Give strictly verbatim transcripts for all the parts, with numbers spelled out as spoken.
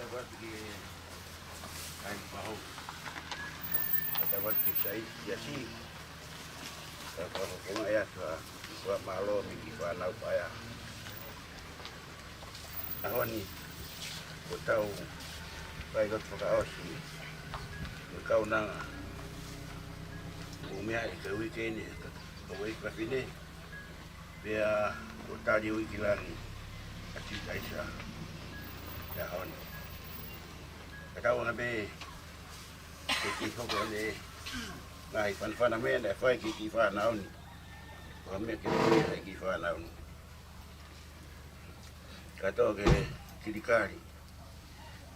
Tau atu ki he ʻai pahu. Tau atu ki he sai, ki he asi. Tau atu ki he ʻai atu ʻa e fakamālō mei he kiʻi fānau paea. ʻAho ni, ko ʻetau fai lotu fakaʻosi, ko e kaunanga, ʻo meʻa ʻi he uike ni, ko e uike fafine, pea ko e tali uike langi, ʻa Sīsū Kalaisi, ʻi he ʻaho ni. Ka tau anga pē, ke ke hoko ʻene ngaahi fanafana meʻa naʻe fai ki he kiʻi fānau ni. Ko e meʻa ke fai ki he kiʻi fānau ni. Ka tau ke kilikali,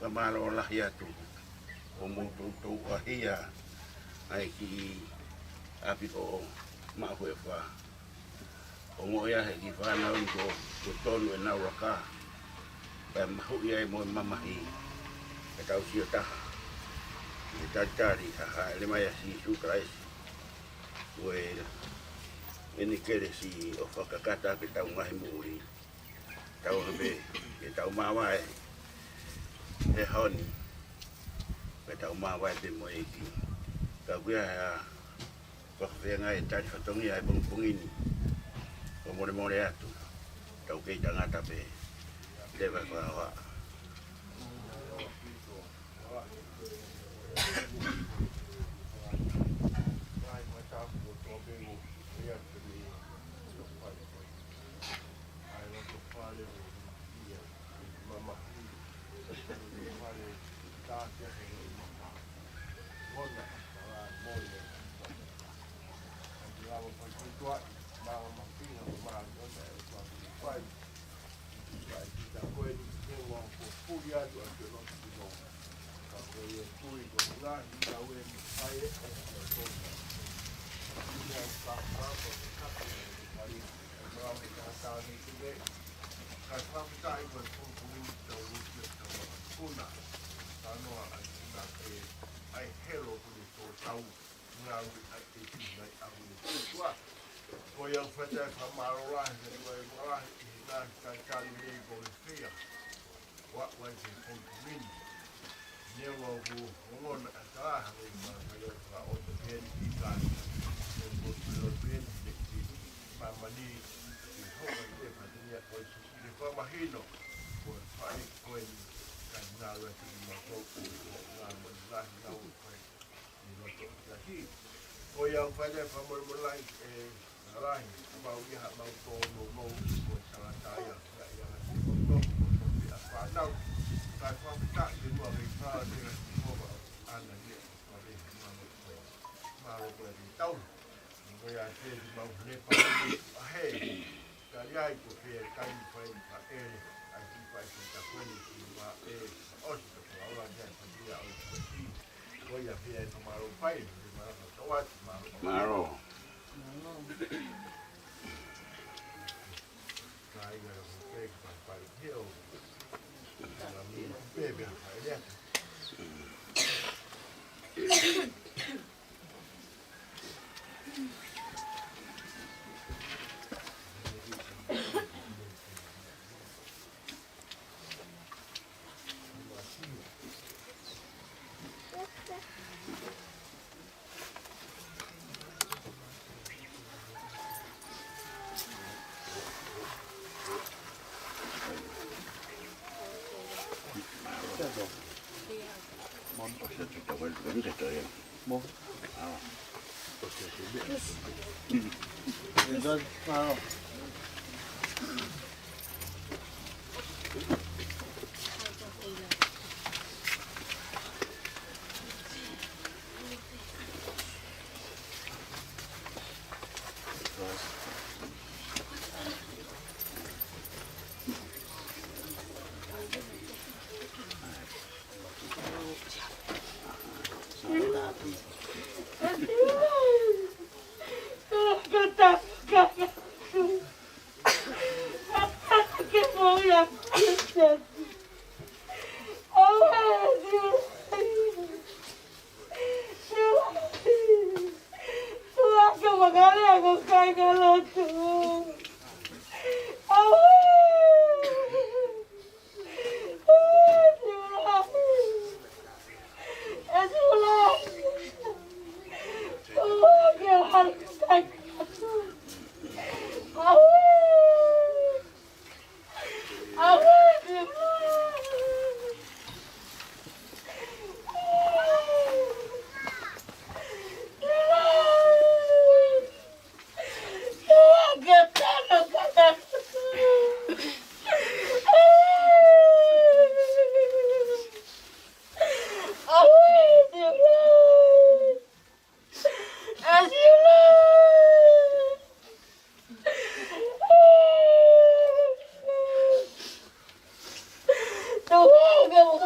fakamālō lahi atu, ʻo mou toutou ʻaʻahi ai ki ʻapi ko Maʻuhuefa. ʻO ongoʻi ʻe he kiʻi fānau ni ko, ko tonu ʻenau laka. Pea mahuʻi ai mo e mamahi. Ke tau sio taha. Ke talitali ha, ha, ʻElemia Sīsū Kalaisi. Ko e, ʻene kelesi ʻoku fakakakato ʻaki ʻetau ngaahi moʻui. Tau anga pē, ke tau māvae he ʻaho ni, ke tau māvae pē mo e ʻEiki. Ka kuia ʻa e fakafeangai e tali fatongia he pongipongi ni, ʻoku molemole atu, tau kei tangata pē, leva e fakahoha. Ko ia ʻoku fai atu e fakamālō lahi, ʻa e ʻOtua ʻi he ngaahi talitali mei he fia. Ua, ua i he pongipongi ni. Neongo ʻoku ongona ʻa e talaha mei he māfai ʻo e fakaʻoto peni ki ka. He ʻoku ʻilo peni te ki māmani ki hoka i te fatingia ko e susi le fakamahino. Ko e fai ko e ni ka ngāue atu ki mātou ko e ngāue lahi ngāue fai. ʻI loto ʻi Siasi. Ko ia ʻoku fai atu e fakamolemole lahi, ʻe, lahi, ʻa mau ia ha mau tō nounou, ko e tangata ia, ia, ia, ko e tō, ko e tō pē ʻa fānau. Ka e fakafetaʻi ke mua kei fānau, ʻa Sihova, ʻa ʻana ia, ʻa e fānau, ʻa e fānau, ʻa e tau. Ko ia te te mau lepa, ʻa he. Tali ai ko fē e taimi fai ʻa e, ʻa e fai ko e takueni ki ma e, ʻosi ka fakaola ni ai ka tia au ko e ki. Ko ia fē e fakamālō fai, te mālō ka tau atu, mālō. Mālō. Ka ia ko fē ka fai heo. Ka mi pē pē fai lea.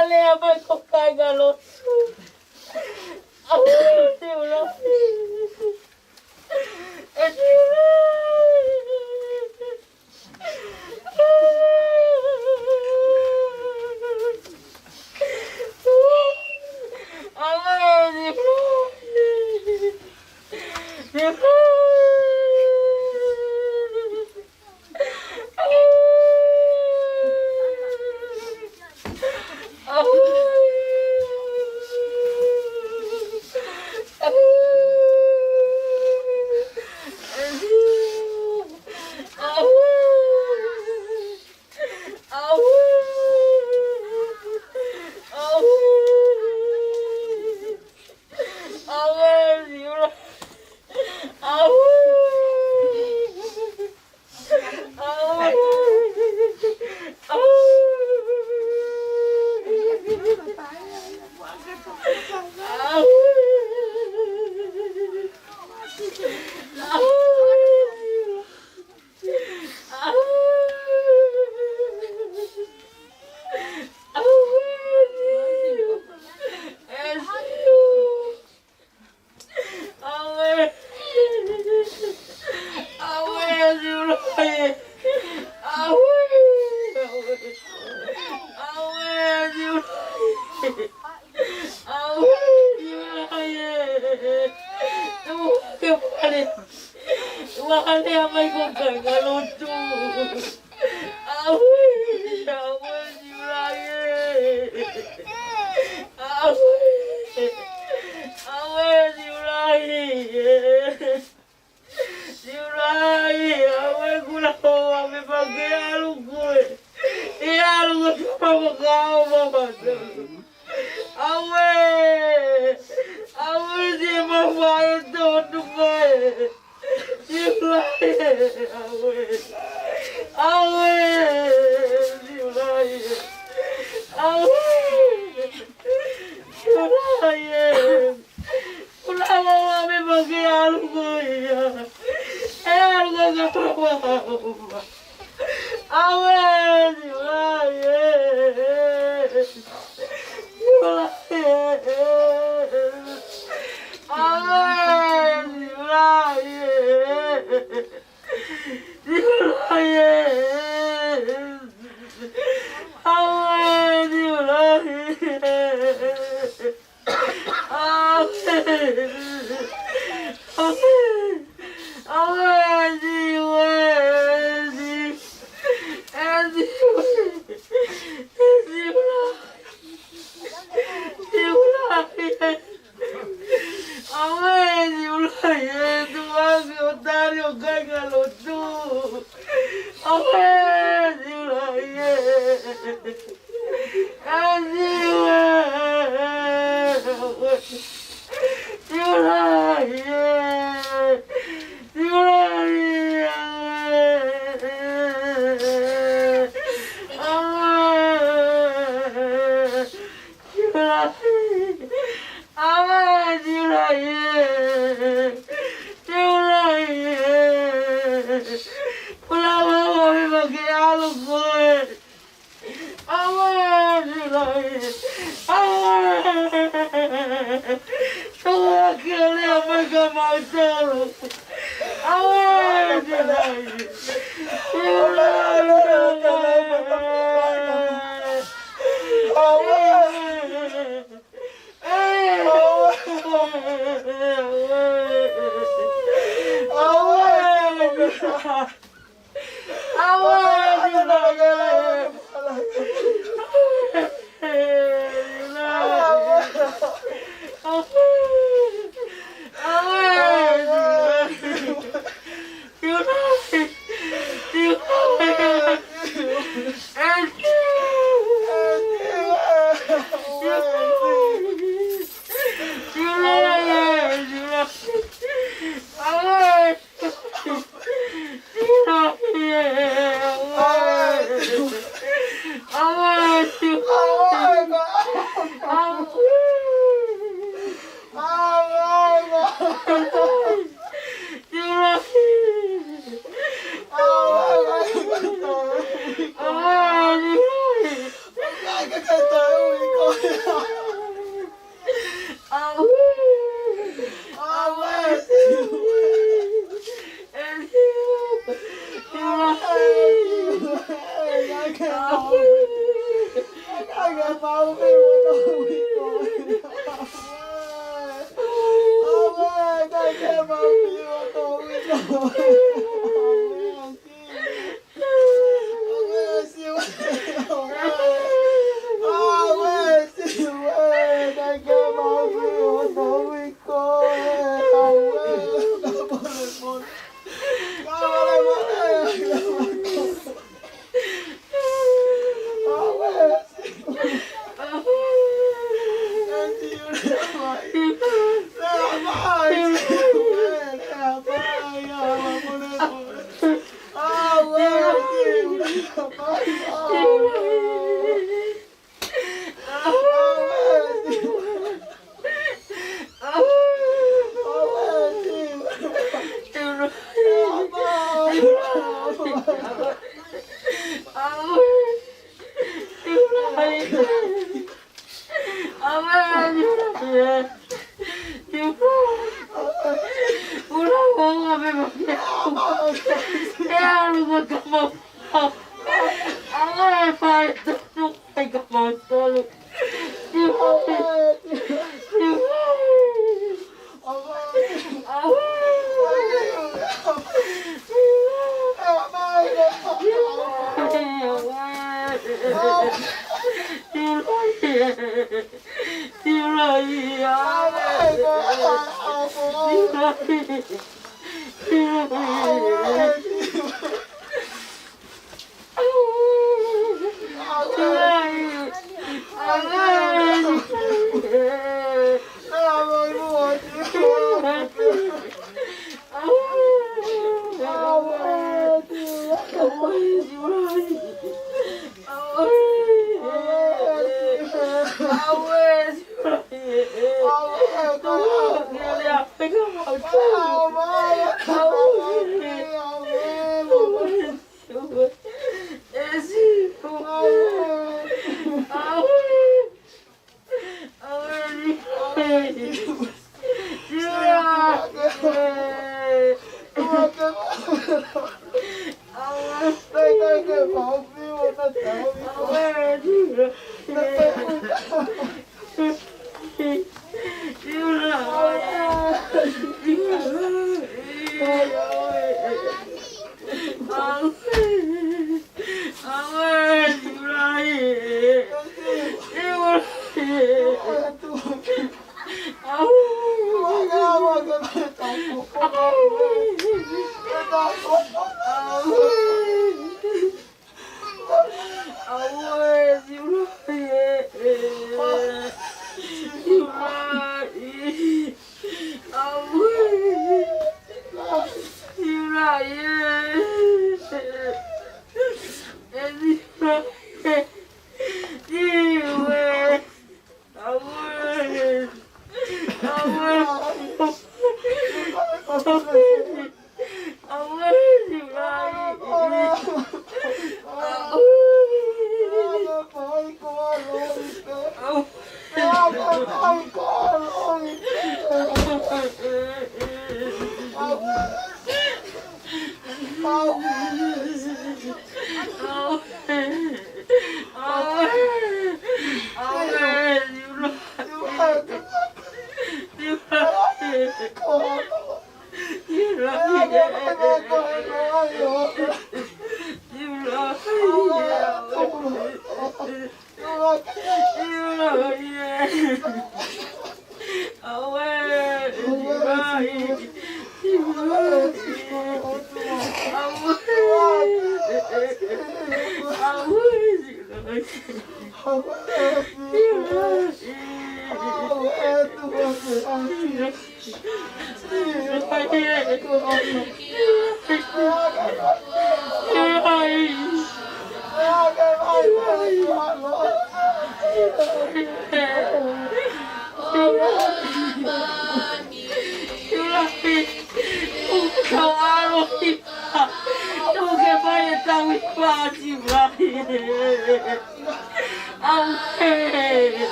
Alea mai ko kāinga lotu. ʻAuē, Siulai. ʻE Siulai. ʻAuē, Siulai. Siulai. ʻAuē, ʻauē, Siulai. ʻAuē, ʻauē, ʻauē, Siulai. ʻAuē, Siulai. Tuku ke pale. Tuku ke pale mai ko kāinga lotu. ʻAuē, ʻauē, Siulai ē. ʻAuē, ʻauē, Siulai ē. Siulai, ʻauē, kuo lava ʻo ʻave mai ke ʻalu koe. ʻE ʻalu koe ki he papa ka ʻo mama. ʻAuē, ʻauē, siʻi mama ē tonu mai. Siulai ē, ʻauē. ʻAuē, Siulai ē. ʻAuē, Siulai ē. Kuo lava ʻo ʻave mai ke ʻalu koe ia. ʻE ʻalu koe ka papa. ʻAuē, Siulai ē. Siulai ē. ʻAuē, Siulai ē. Siulai ē. ʻAuē, Siulai ē. ʻAuē, ʻauē, ʻauē, Siulai ē. Siulai ē. Siulai ē. ʻAuē, Siulai ē, tuʻu hake ʻo tali ʻo kāinga lotu. ʻAuē, Siulai ē. ʻE Siulai ē. Siulai ē. Siulai ē. ʻAuē. Siulai. ʻAuē, Siulai ē. Siulai ē. Kuo lava ʻo ʻave mai ke ʻalu koe. ʻAuē, Siulai ē. ʻAuē. Tuku ke lea mai kia mautolu. ʻAuē, Siulai ē. Siulai ē. ʻAuē.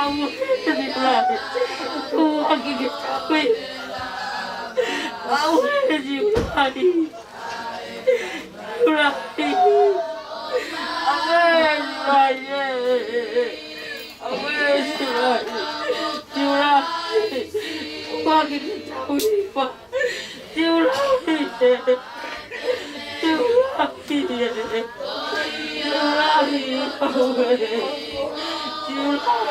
Aue, Siulai. Tuku hake ke tauhi. Aue, Siulai. Siulai. Aue, Siulai, ē. Aue, Siulai. Siulai. Tuku hake ke tauhi. Siulai. Siulai. Siulai. Aue. Siulai.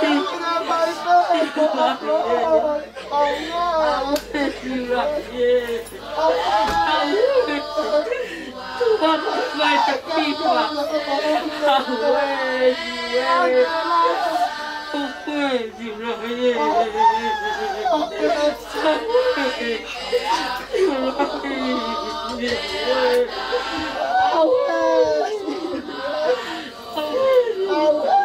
Siulai. Aue, Siulai. Aue. Tuku hake ke tauhi. Aue, Siulai.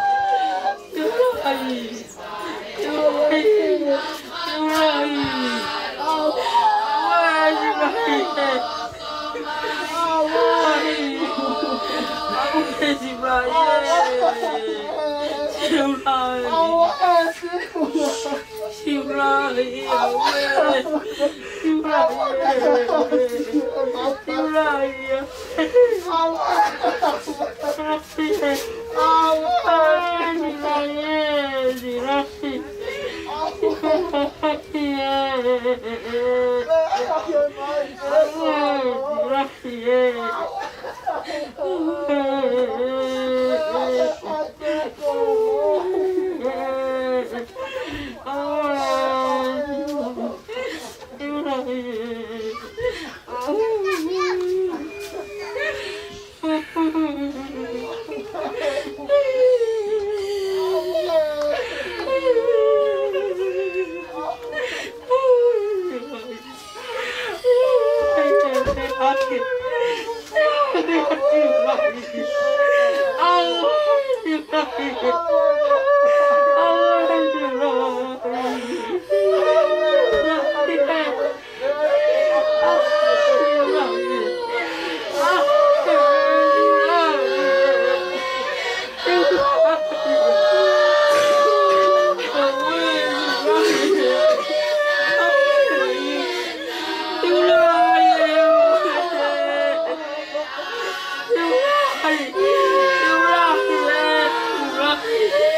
Aue, Siulai. Siulai, aue. Siulai, aue. Siulai, aue. Siulai, aue. Siulai. Aue, Siulai.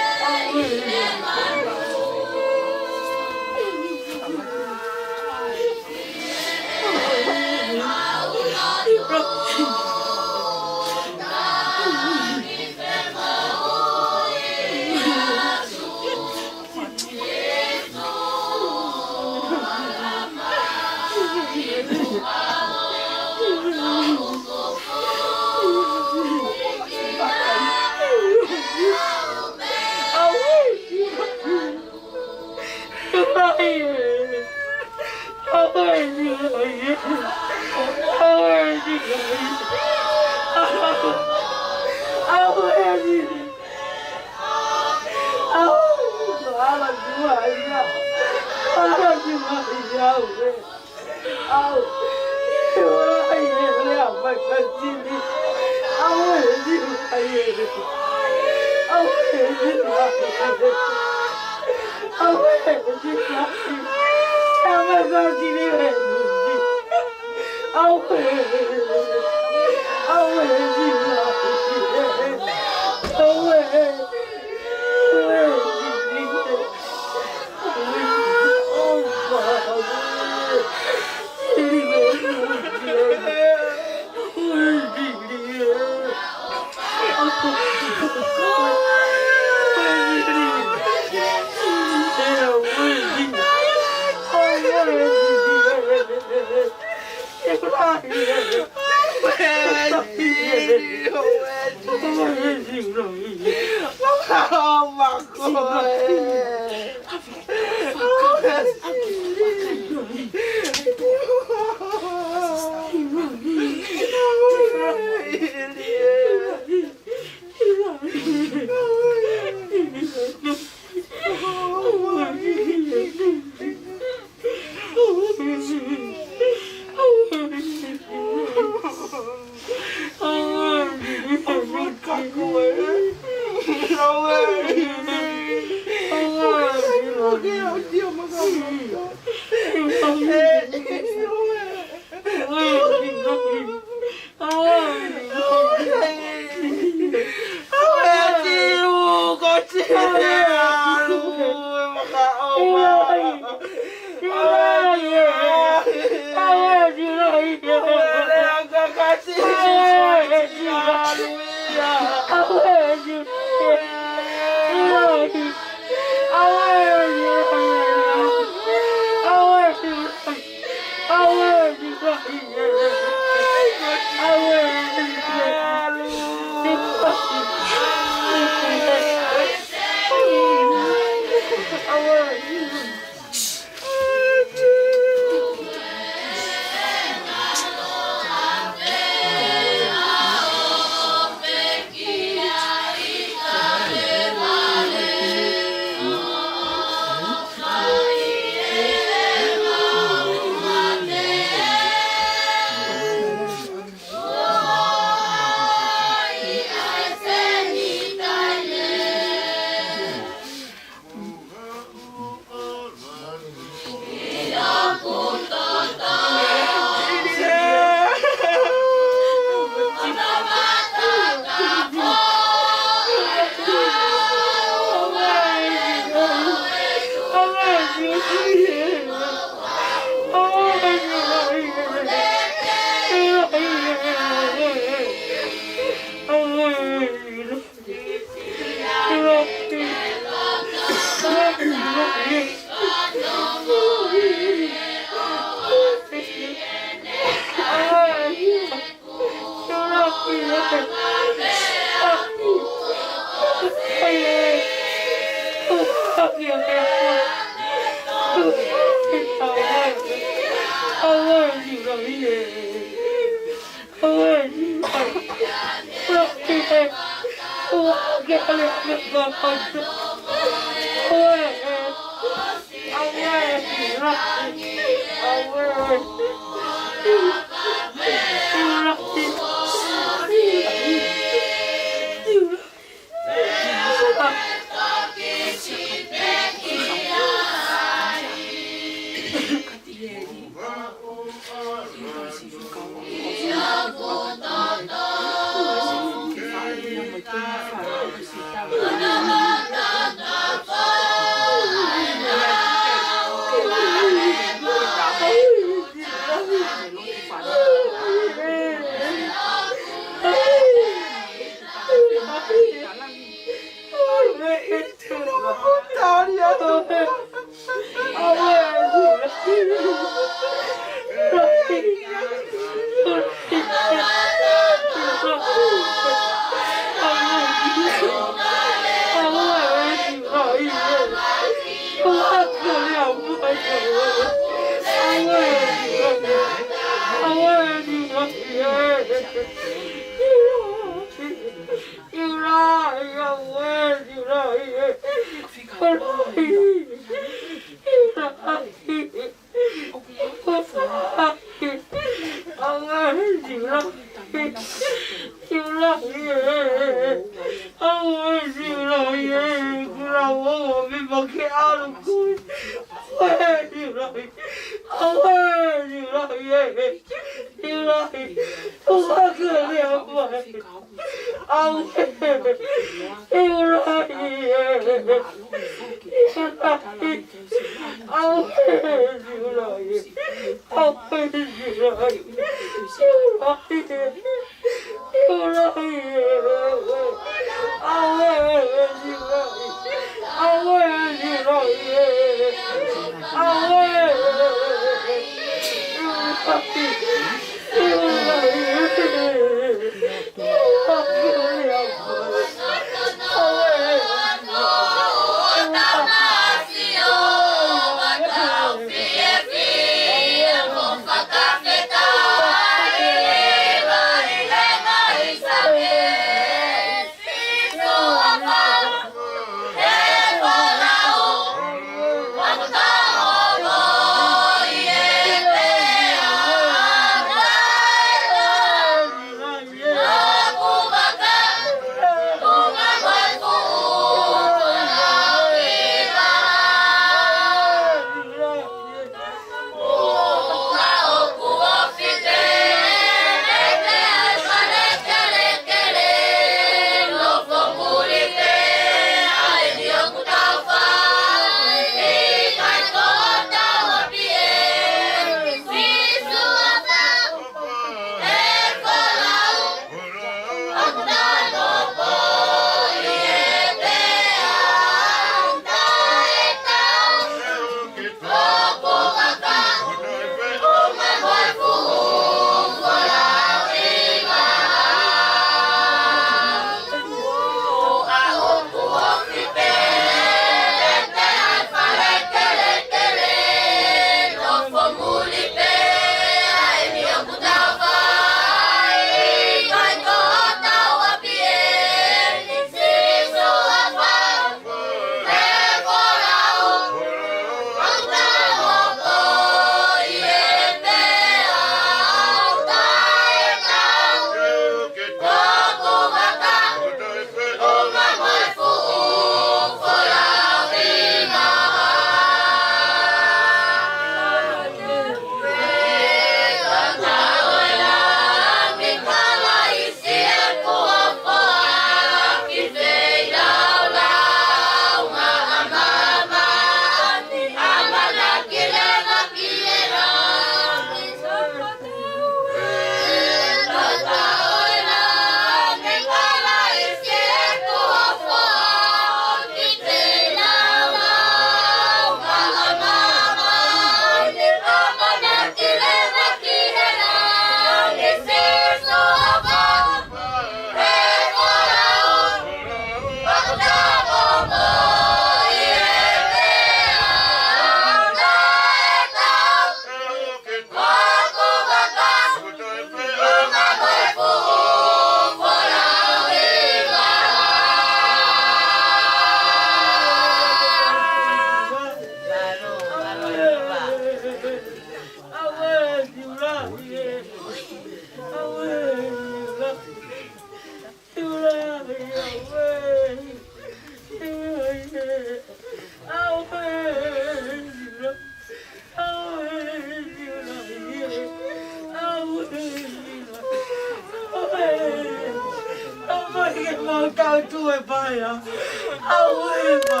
Aue, ma.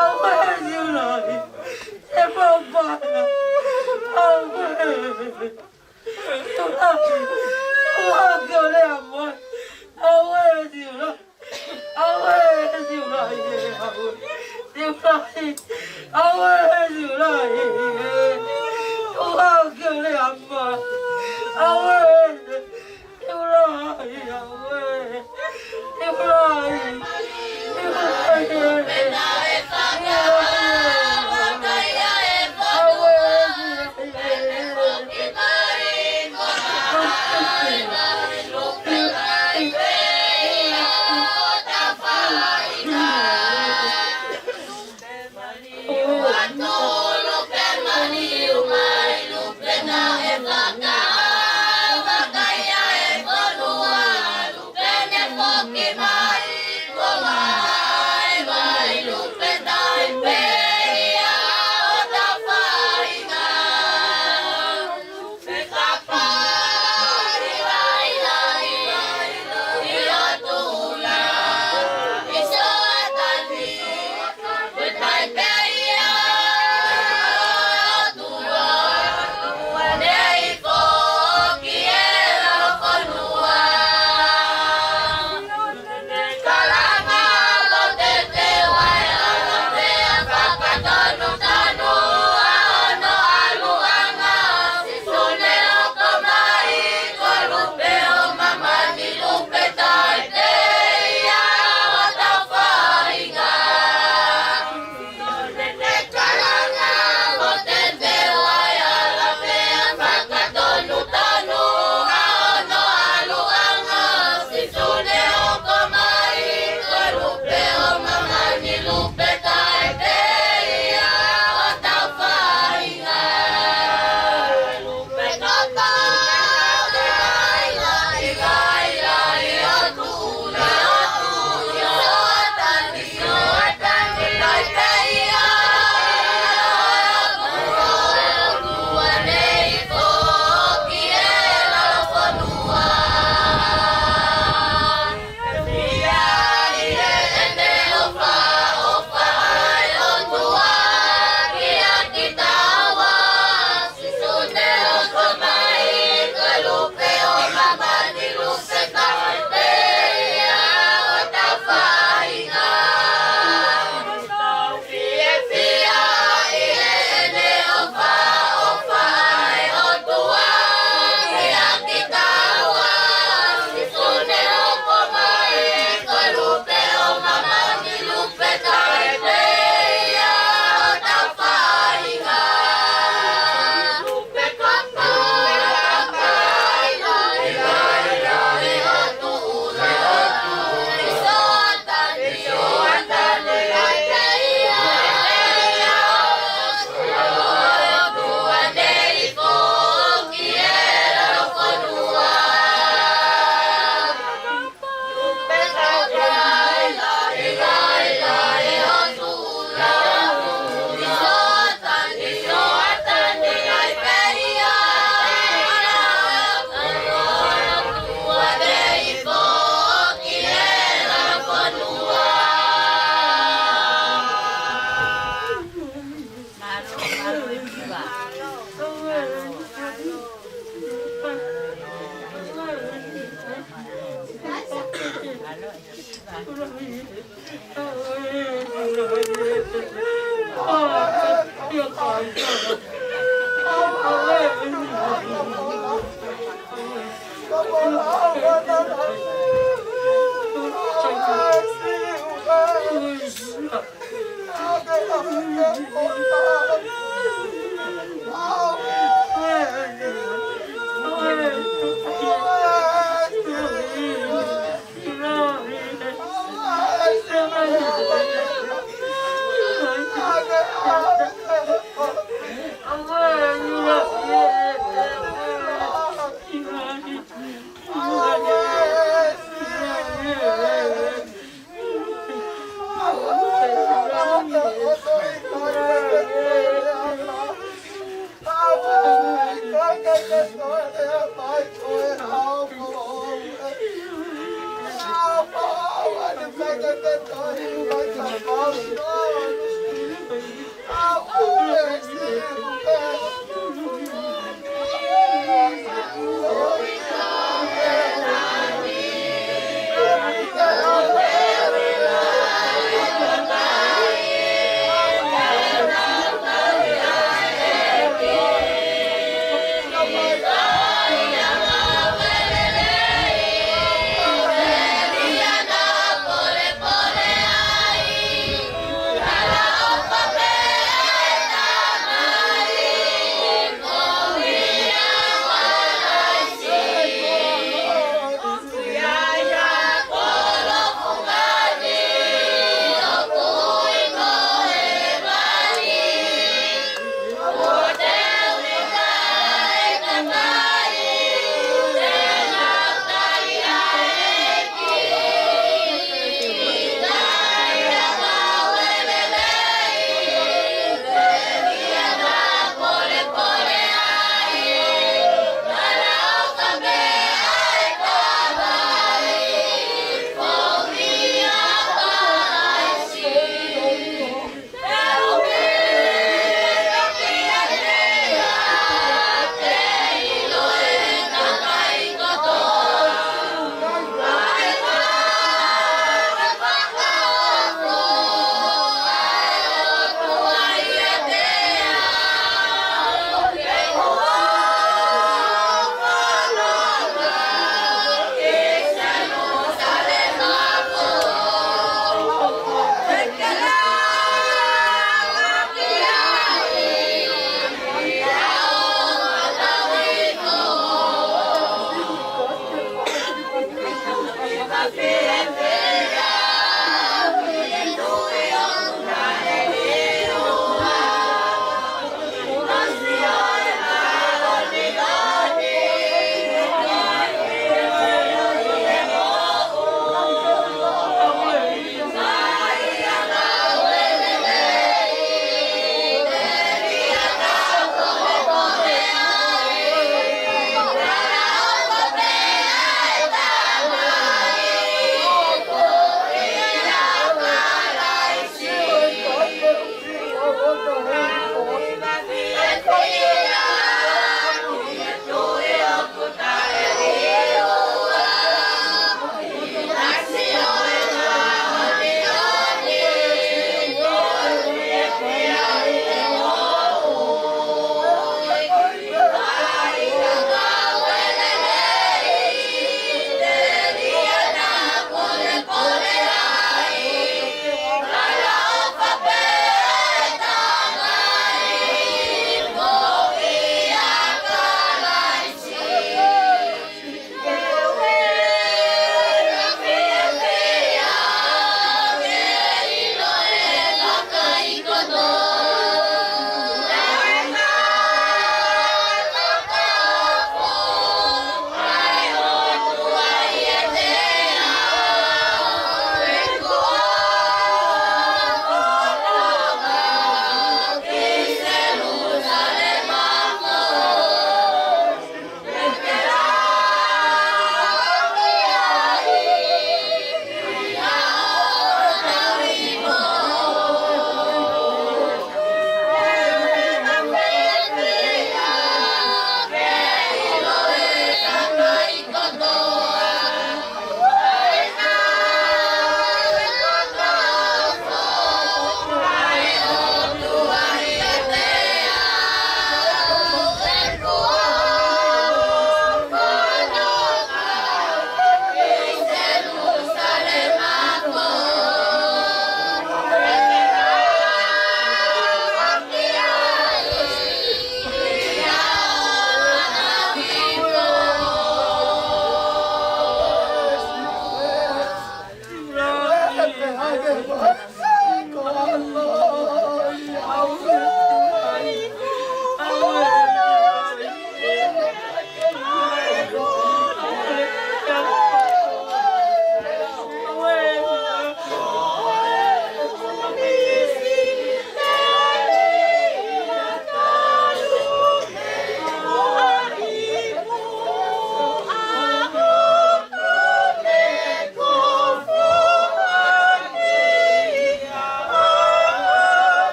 Aue, Siulai. E papa. Aue. Siulai. Aue, ke o le ama. Aue, Siulai. Aue, Siulai. Aue. Siulai. Aue, Siulai. Aue, ke o le ama. Aue.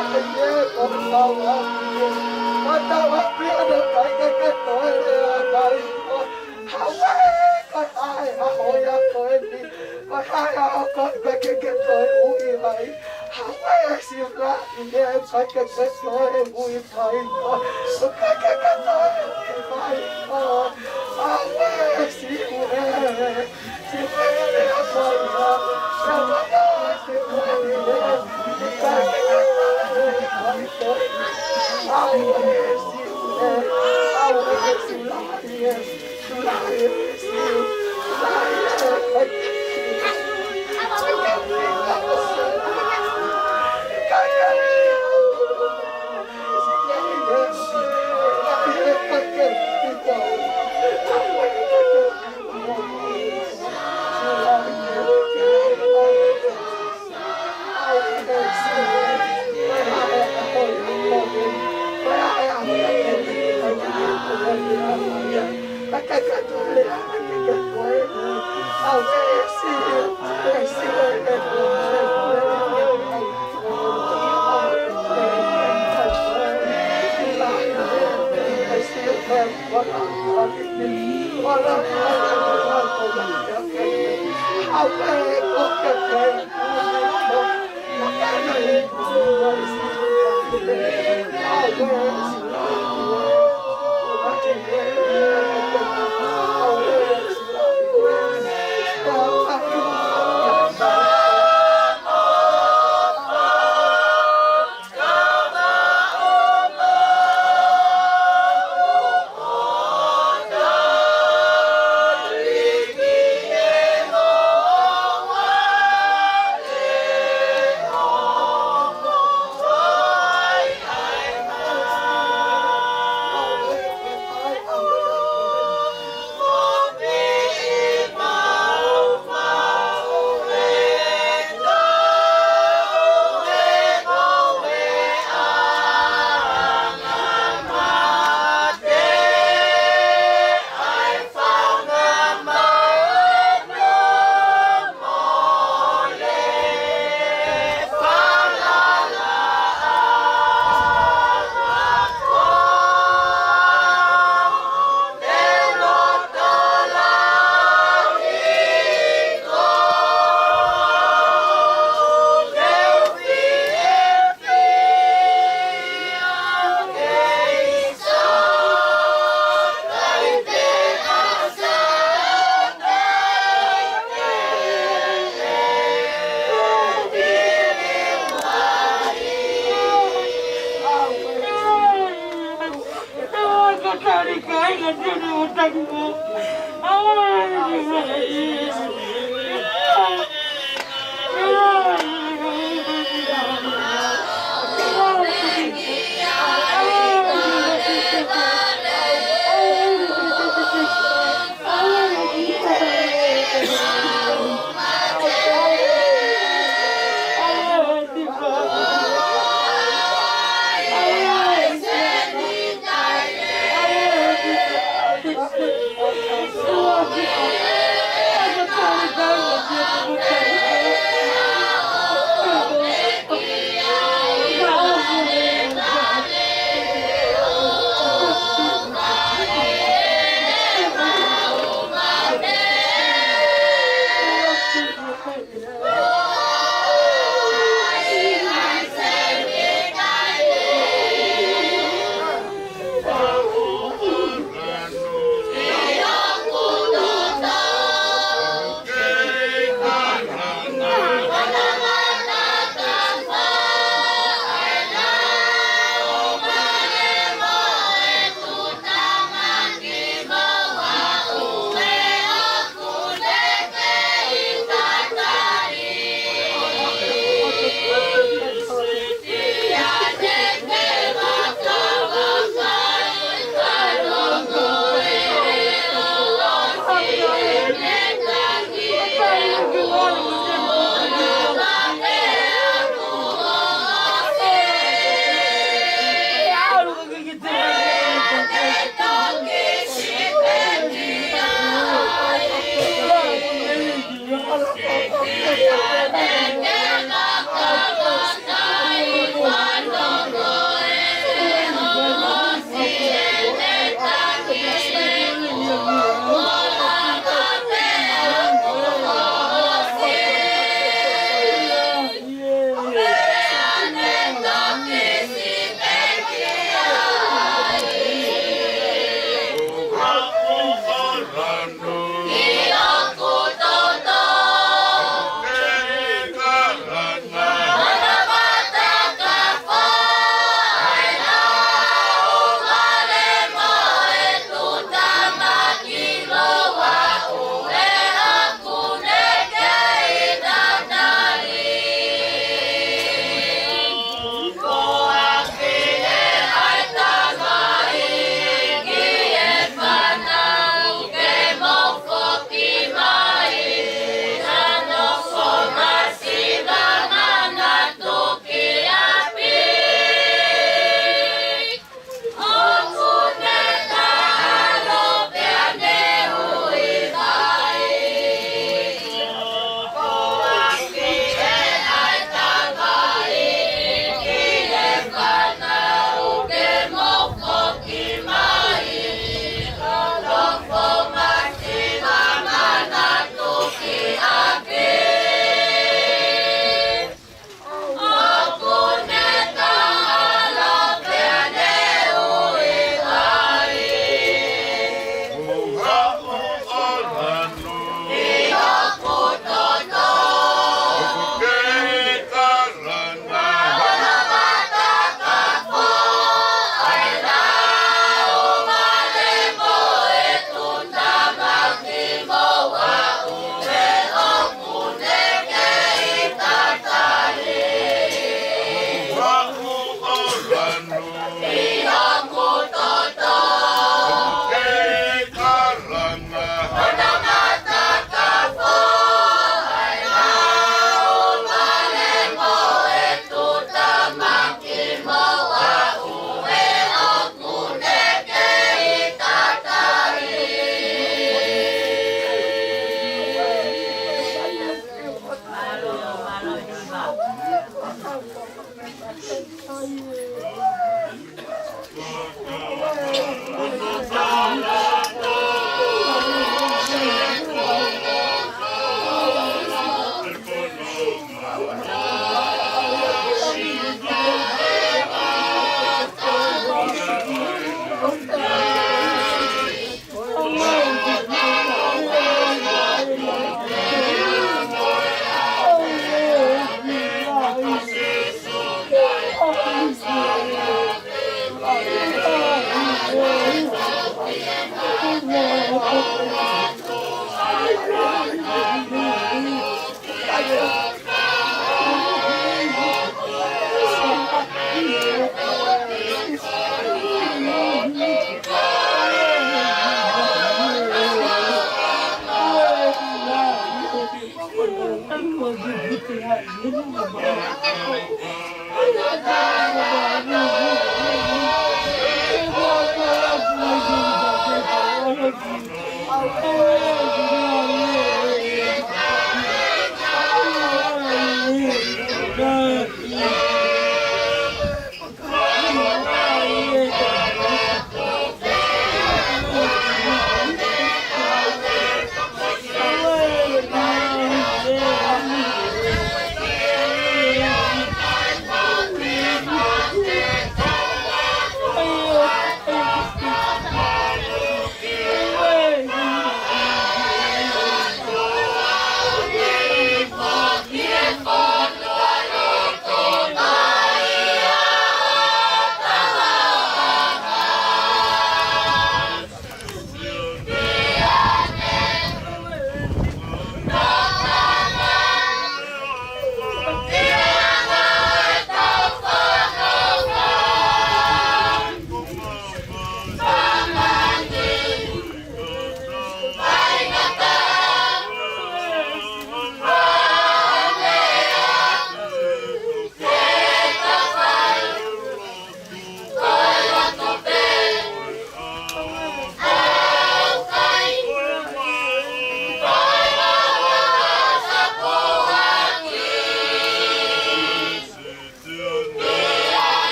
Ia, ko tau api, ko tau api, ʻoku ʻikai ke ke toe lea mai. Hauē, ko e ʻaho ia ko eni. Ko e ʻaho ko ē ʻoku ʻikai ke ke toe ui mai. Hauē, Sila, ia, ʻoku ʻikai ke ke toe ui mai. ʻOku ʻikai ke ke toe ui mai. Hauē, Sila.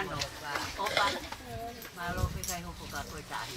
Opa. Mālō pē kai hoko ka ko e tahi.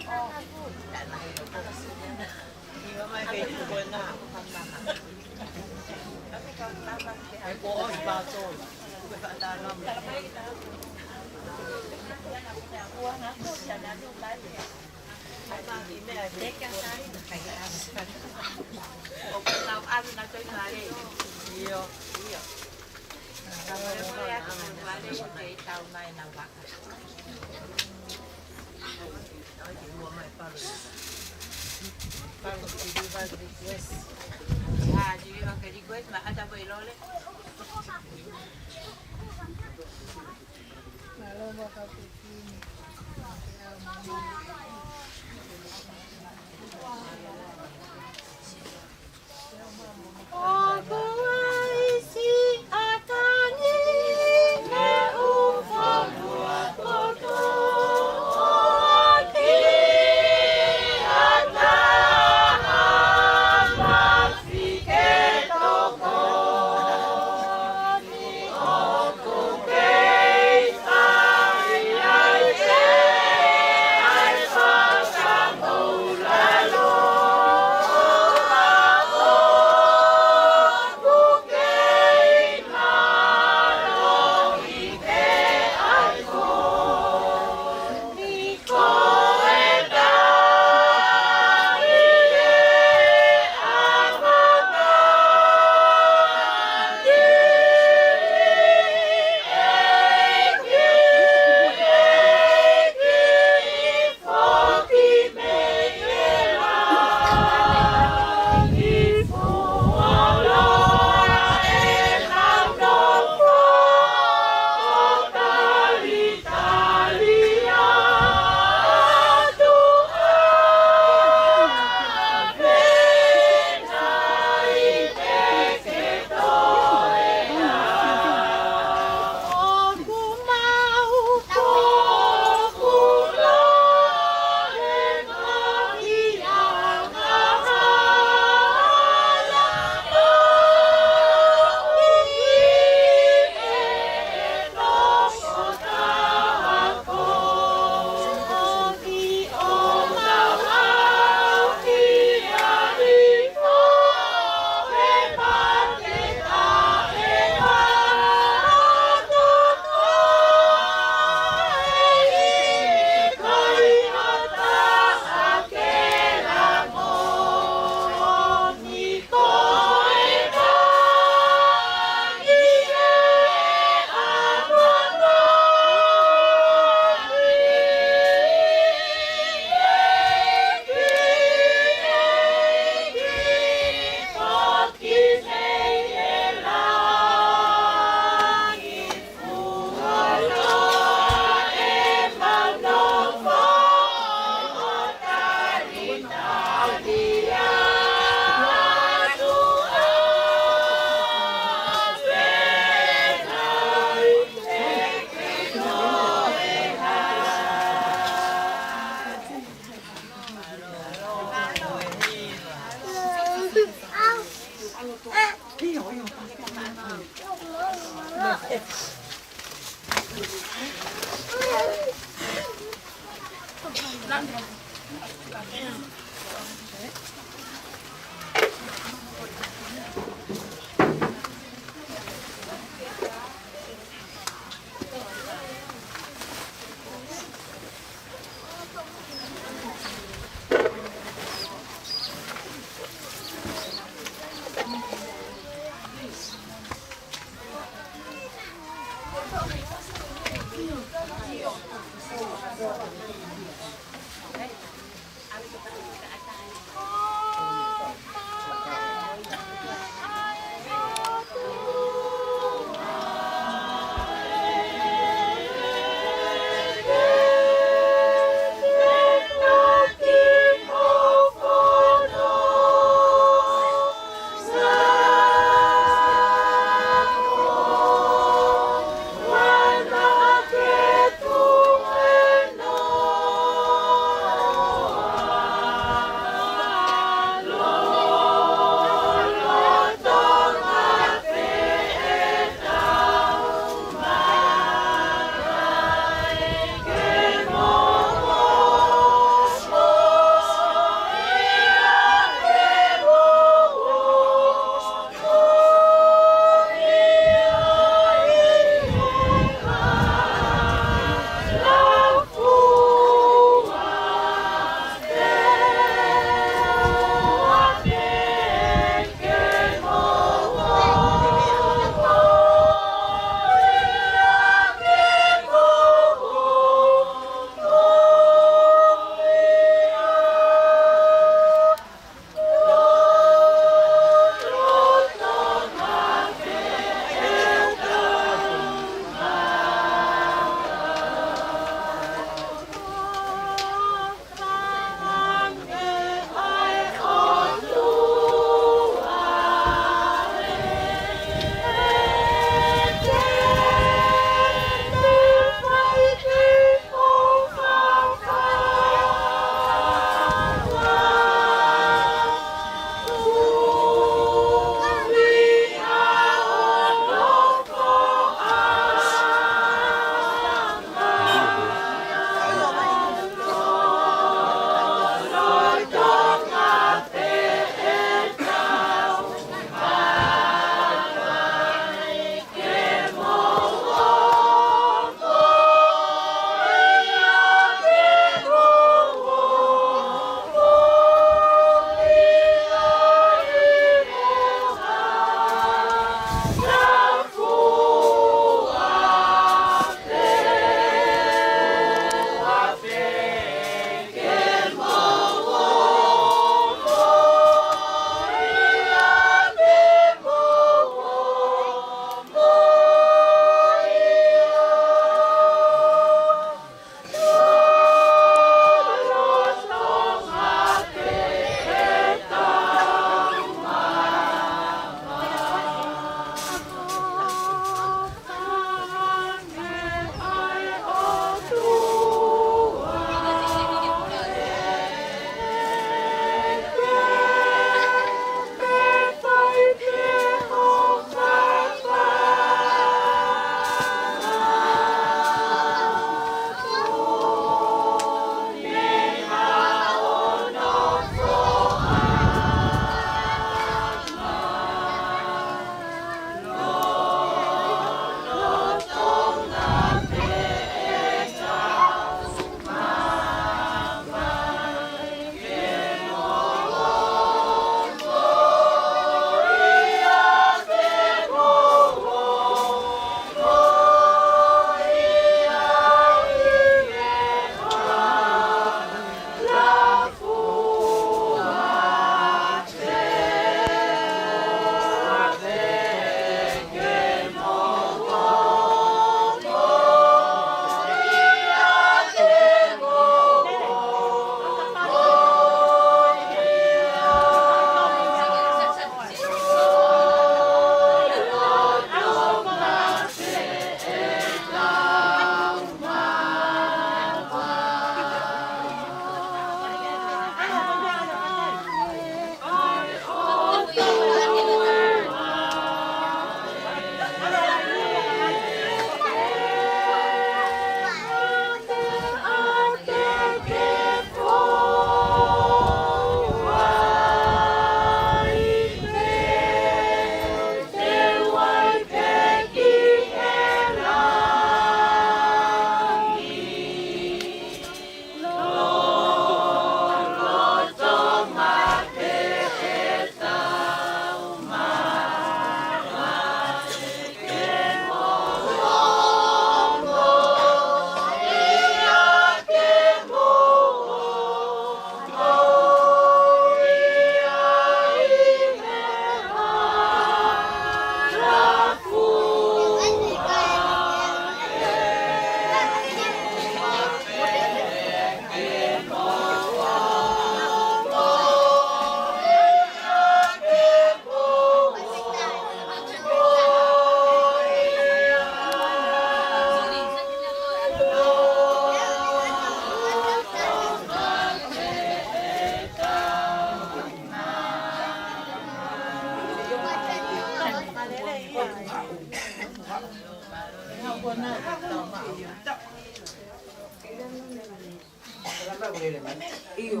ʻIo.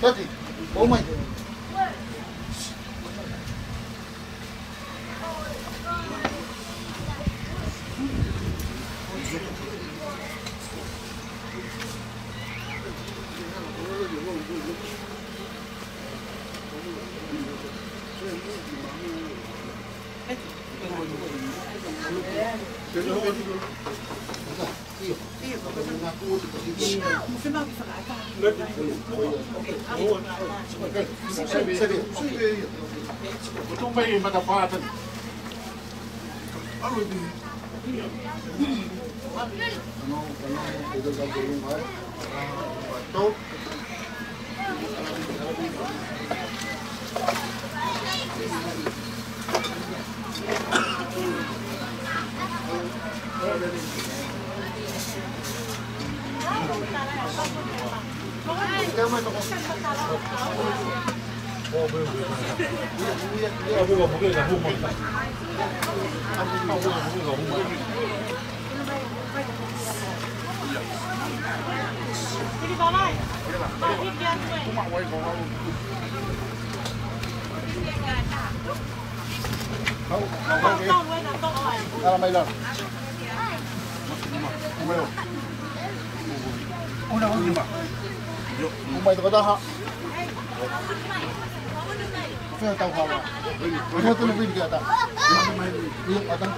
Tati, ʻomai. Ala mai lalo. Una última. Umai toko taha. Fea tau hala. Fea tau vini kia ta. Ia ata.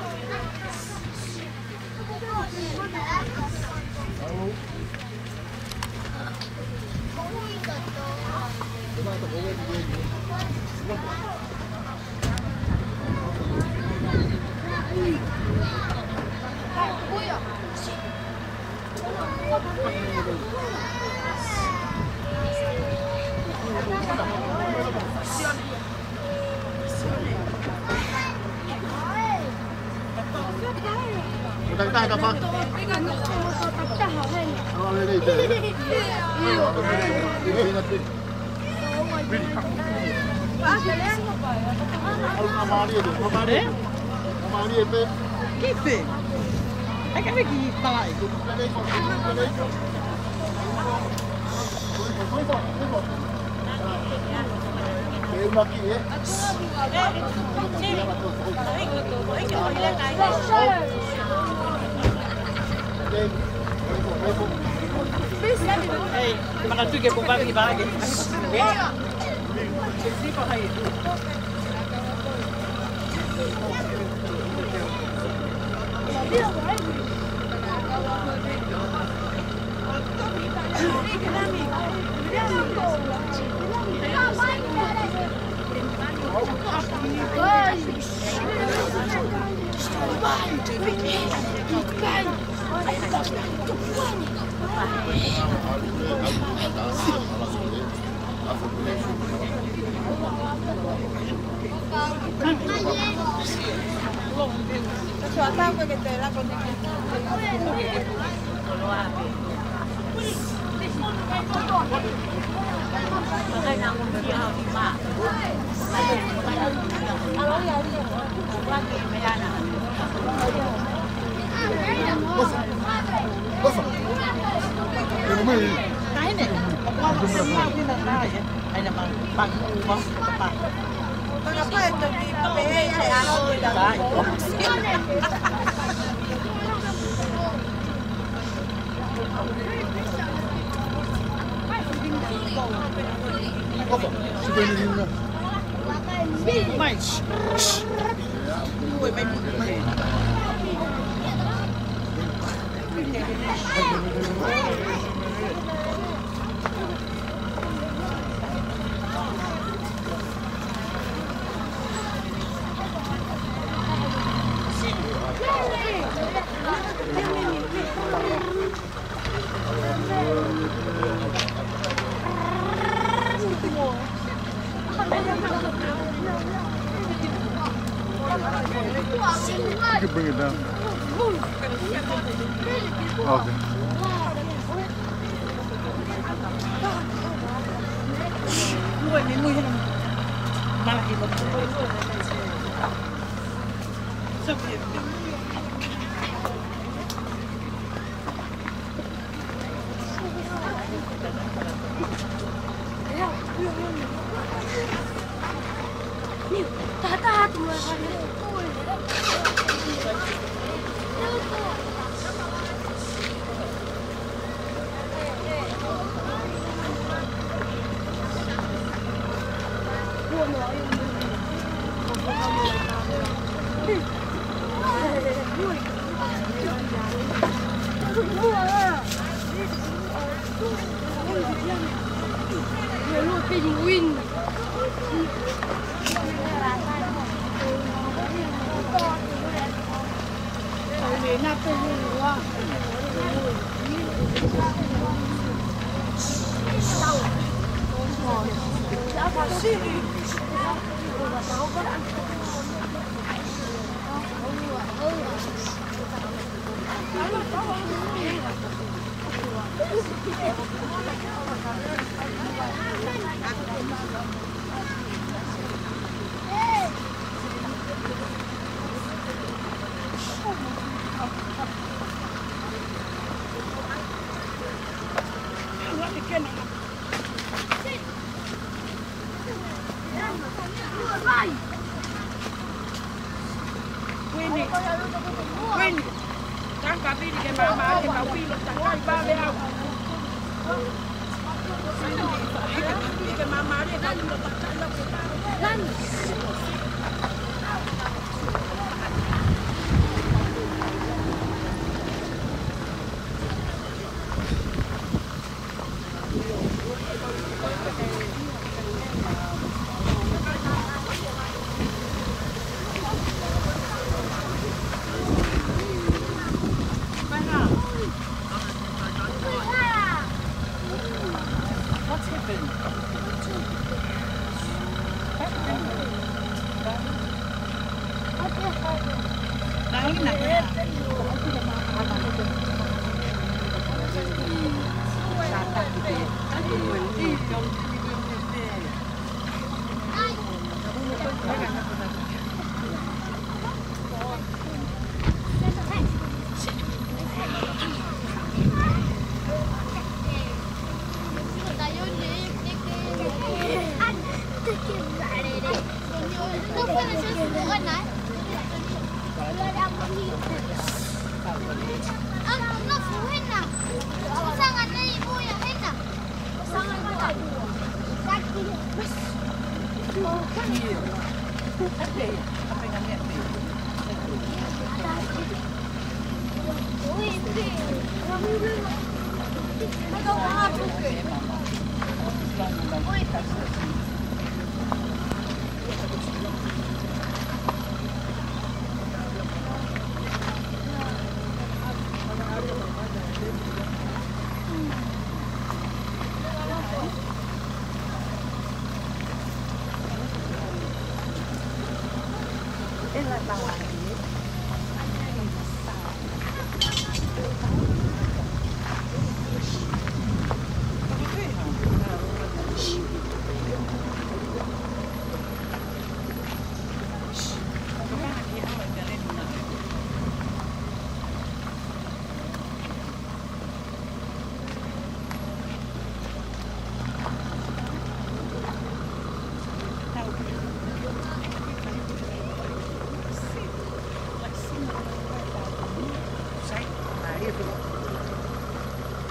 Hey, makatuʻi ke poupou ki he palaki. You can bring it down. Okay. Kuini. Kuini. Taka vili ke mama ke ma wilo takai vale au. Taka vili ke mama ke ma wilo takai vale au. What's happened?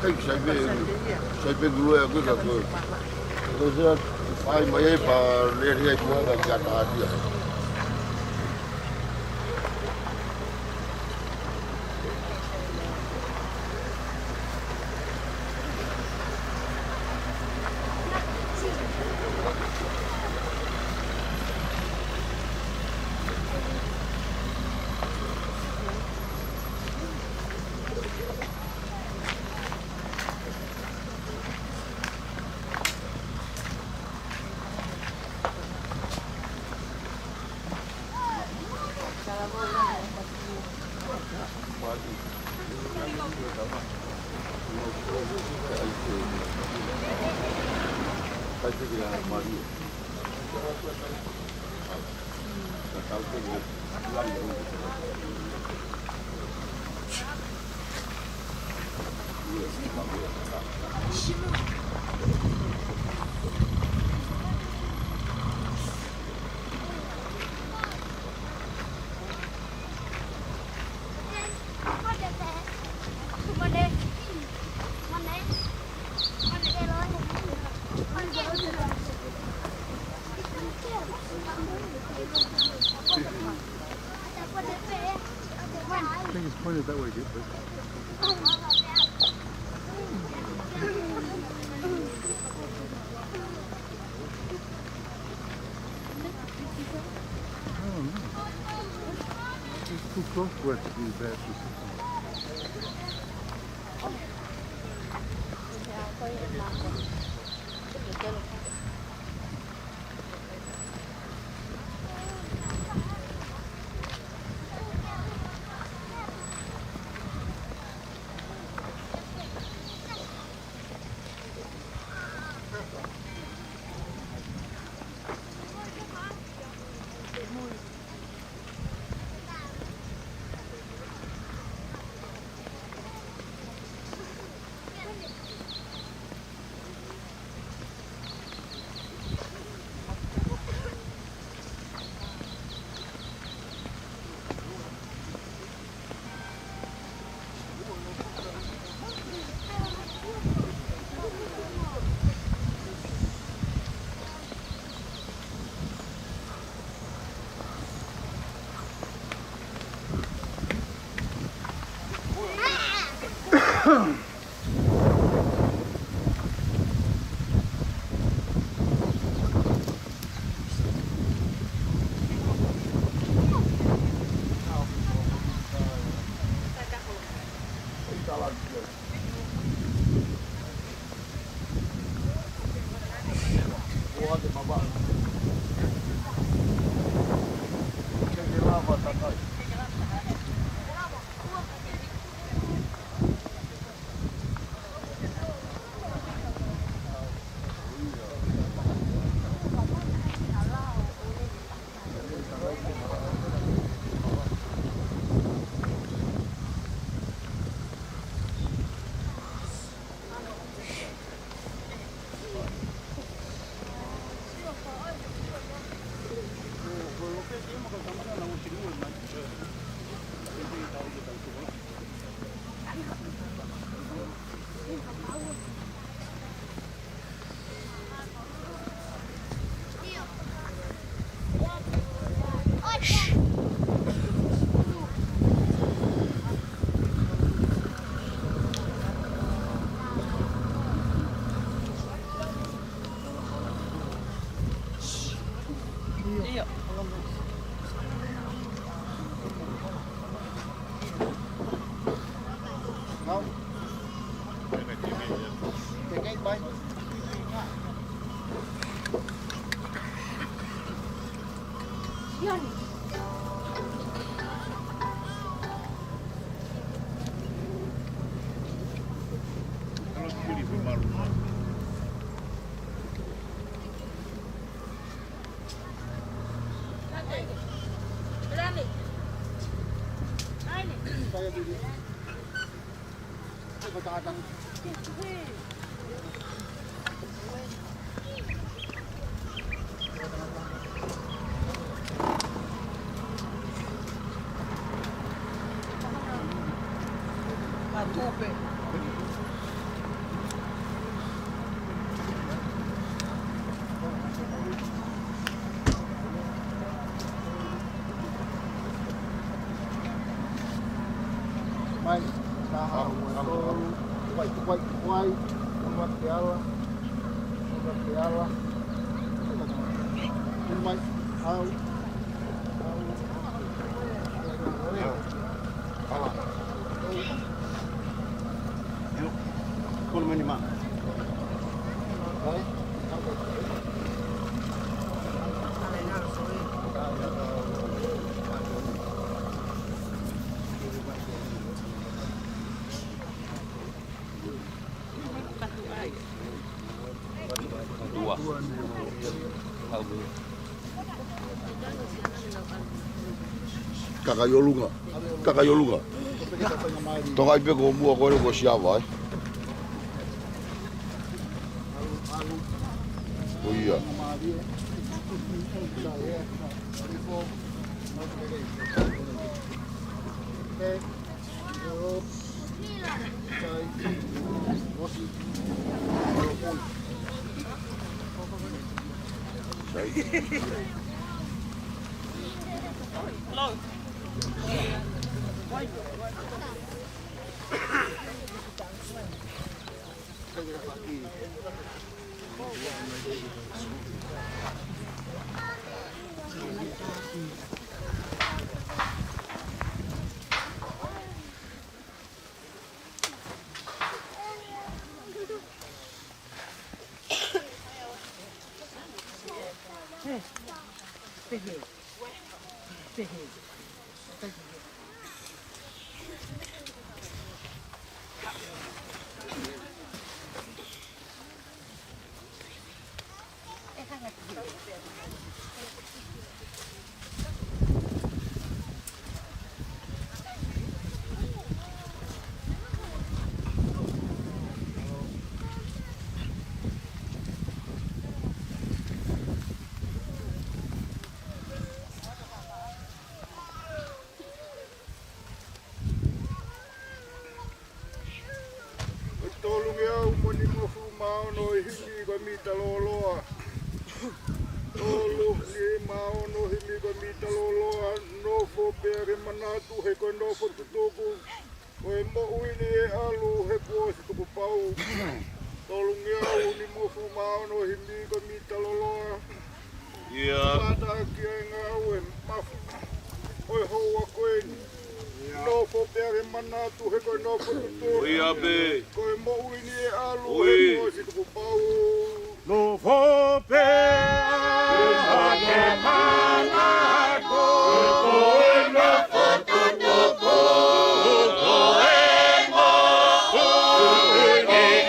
Sai, sai pē, sai pē ngulue ʻa koe ka koe. Ko se ʻai mai ai pea lele ai kuo ka kia tātia. I think it's pointed that way, Git, but I don't know. It's too close to it to be a bad decision. Mai, taha, ua, tolu, tuku ai, tuku ai, tuku ai, ua, ke ala, ua, ke ala, mai, au, au, au. Dua. Kakai ʻolunga. Kakai ʻolunga. Toka ai pē ko muʻa ko ē ko Siava, ē. ʻO ia. Tolungeau mo e nimangofulu mā ono ʻo e himi ko e Mita Lōloa. Tolu nima ono himi ko e Mita Lōloa, nofo pea ke manatu he ko e nofo tutuku. Ko e moʻui ni ʻe ʻalu he kuo ʻosi tukupau. Tolungeau nimangofulu mā ono himi ko e Mita Lōloa. ʻIo. Mātā ki he ngāue mafu ʻo e houa ko eni. Nofo pea ke manatu he ko e nofo tutuku. ʻIo pē. Ko e moʻui ni ʻe ʻalu he kuo ʻosi tukupau. Nofo pea ke manatu ko e nofo tutuku. Ko e moʻui ni ʻe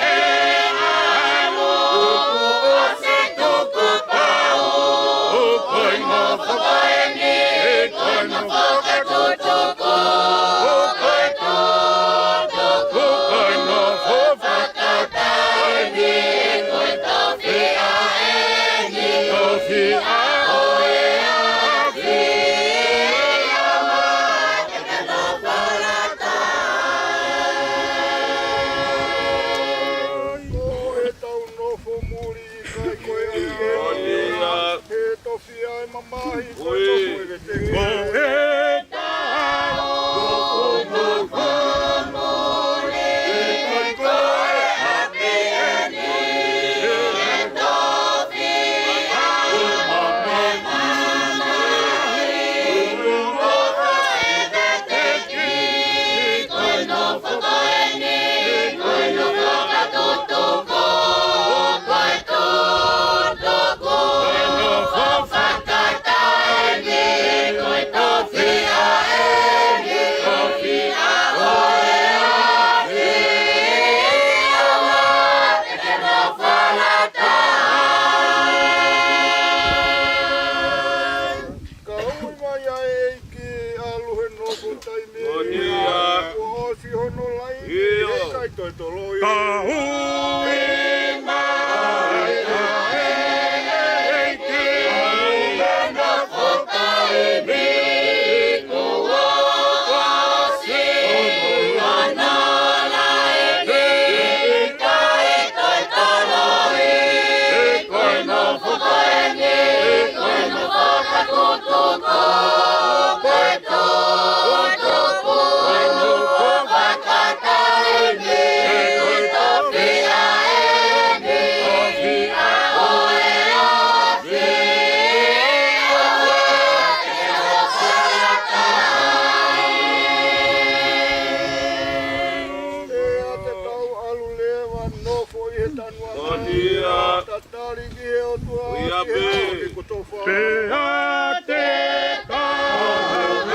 ʻalu he kuo ʻosi tukupau. Ko e nofo ko eni, ko e nofo fakatutuku, ko e tutuku, ko e nofo fakataimi, ko e tofiʻa eni, tofiʻa ʻo e ʻAfiona, te nofo fakataimi. Ko ʻetau nofo muli ʻikai ko e ʻaho ni. He tofiʻa ʻe mamahi ko e nofo ʻi he teke. Ko ʻetau nofo muli ʻikai ko e ʻaho ni. He tofiʻa ʻe mamahi ko e nofo ʻi he teke. Ko e nofo ko eni, ko e nofo fakatutuku, ko e tutuku, ko e nofo fakataimi, ko e tofiʻa eni, tofiʻa ʻo e ʻAfiona, te nofo fakataimi. Ka ui mai ʻa e ʻEiki ʻalu he nofo taimi. Moʻoni ia. Kuo ʻosi hono laini. ʻIo. He ʻikai toe toloi. Ka ui mai ʻa e ʻEiki ʻalu he nofo taimi. Kuo ʻosi hono laini. ʻIkai toe toloi. Ko e nofo ko eni, ko e nofo fakatutuku, ko e tutuku, ko e nofo fakataimi, ko e tofiʻa eni, tofiʻa ʻo e ʻAfiona, te nofo fakataimi. Pea te tau ʻalu leva ʻo nofo ʻi he tanuʻanga. Moʻoni ia. Tatali ki he ʻOtua, ʻio, ki he ʻaho ni kotoa. Pea te tau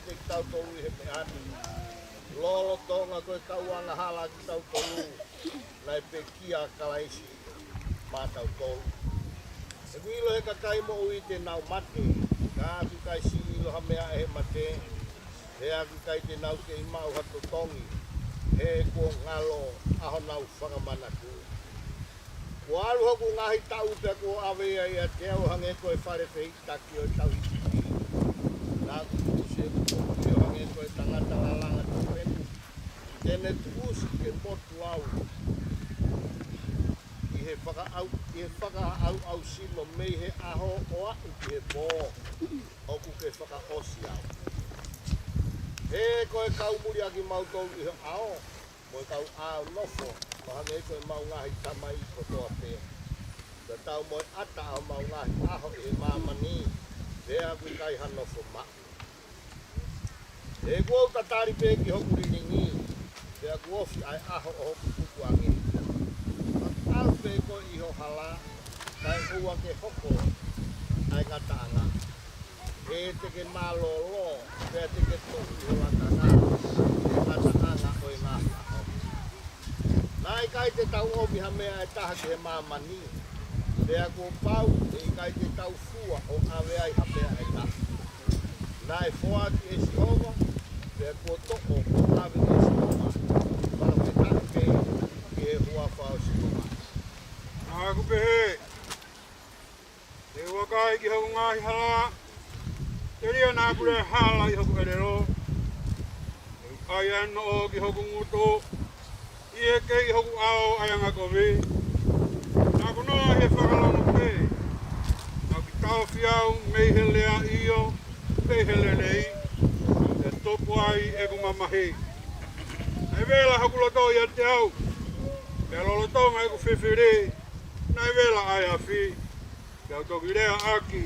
kitautolu ʻi he meʻa ni. Lolotonga ko e kau angahala kitautolu, naʻe pekia ʻa Kalaisi maʻatautolu. ʻOku ʻilo ʻe he kakai moʻui te nau mate, ka ʻoku ʻikai siʻi ʻilo ha meʻa ʻe he mate, he ʻoku ʻikai te nau kei maʻu ha totongi, he kuo ngalo ʻa honau fakamanatu. Kuo ʻalu hoku ngaahi taʻu pea kuo ʻave ia ʻiate au ʻo hangē ko e fale fehikitaki ʻo e tauhi piti. Naʻa ku tuʻusi ʻeku moʻui ʻo hangē ko e tangata lalanga taʻu ʻeni. Te ne tuʻusi ke motu au ʻi he fakaʻau, ʻi he fakaʻauʻau sino mei he ʻaho ʻo aʻu ki he pō ʻoku ke fakaʻosi au. He ko e kau muli ʻa kimautolu ʻi ho ʻao, mo e kau ʻāunofo, ʻo hangē ko ʻemau ngaahi tamai kotoa pē. Tatau mo e ʻata ʻa homau ngaahi ʻaho ʻi he māmani, pea ʻoku ʻikai ha nofo maʻu. He kuo u tatali pē ki hoku lilingi, pea kuo ofi ʻa e ʻaho ʻo hoku tukuangi. Ka ʻalu pē koe ʻi ho hala, kae ʻoua ke hoko ʻa e ngataʻanga. He te ke mālōlō, pea te ke tuʻu ʻi ho lakanga, ʻi he ngataʻanga ʻo e ngaahi ʻaho. Naʻe ʻikai te tau ʻomi ha meʻa ʻe taha ki he māmani, pea kuo pau ʻe ʻikai te tau fua ʻo ʻave ai ha meʻa ʻe taha. Naʻe foaki ʻe Sihova, pea kuo toʻo ʻo ʻave ʻe Sihova, fakafetaʻi pē ki he huafa ʻo Sihova. Naʻa ku pehē, te u vakai ki hoku ngaahi hala, telia naʻa ku lea hala ʻi hoku ʻelelo. Te u ʻai ʻa e noʻo ki hoku ngutu, ʻi he kei hoku ʻao ʻa e angakovi. Naʻa ku noa ʻi he fakalongo pē, naʻa ku taʻofi au mei he lea ʻio, mei he lelei, ʻe tupu ai ʻeku mamahi. Naʻe vela hoku loto ʻiate au, pea lolotonga ʻeku fifili, naʻe vela ʻa e afi. Pea u toki lea ʻaki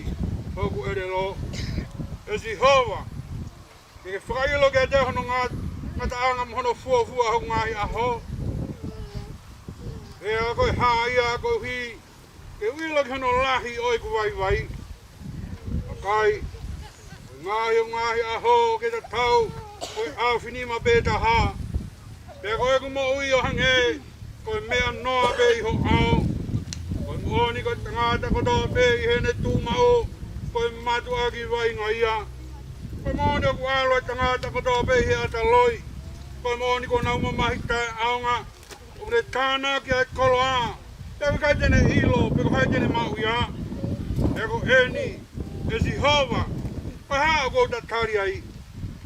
hoku ʻelelo, ʻE Sihova, ke ke fakaʻilo kiate au hono ngat-, ngataʻanga mo hono fuofua hoku ngaahi ʻaho. Pea ko e hā ia koeʻuhi ke u ʻilo ki hono lahi ʻo ʻeku vaivai? Vakai, ko e ngaahi ʻo e ngaahi ʻaho ʻoku tatau ko e ʻaofinima pē taha. Pea ko ʻeku moʻui ʻo hangē ko e meʻa noa pē ʻi ho ʻao. Ko e moʻoni ko e tangata kotoa pē ʻi heʻene tuʻu maʻu, ko e mātuʻaki vaʻinga ia. Ko e moʻoni ʻoku ʻalu e tangata kotoa pē ʻi he ʻata loi. Ko e moʻoni ko honau mamahi taʻeʻaonga, ʻoku ne tānaki ʻa e koloa, pea ʻoku ʻikai te ne ʻilo pe ko hai te ne maʻu ia. He ko eni, ʻe Sihova, ko e hā ʻoku ou tatali ai?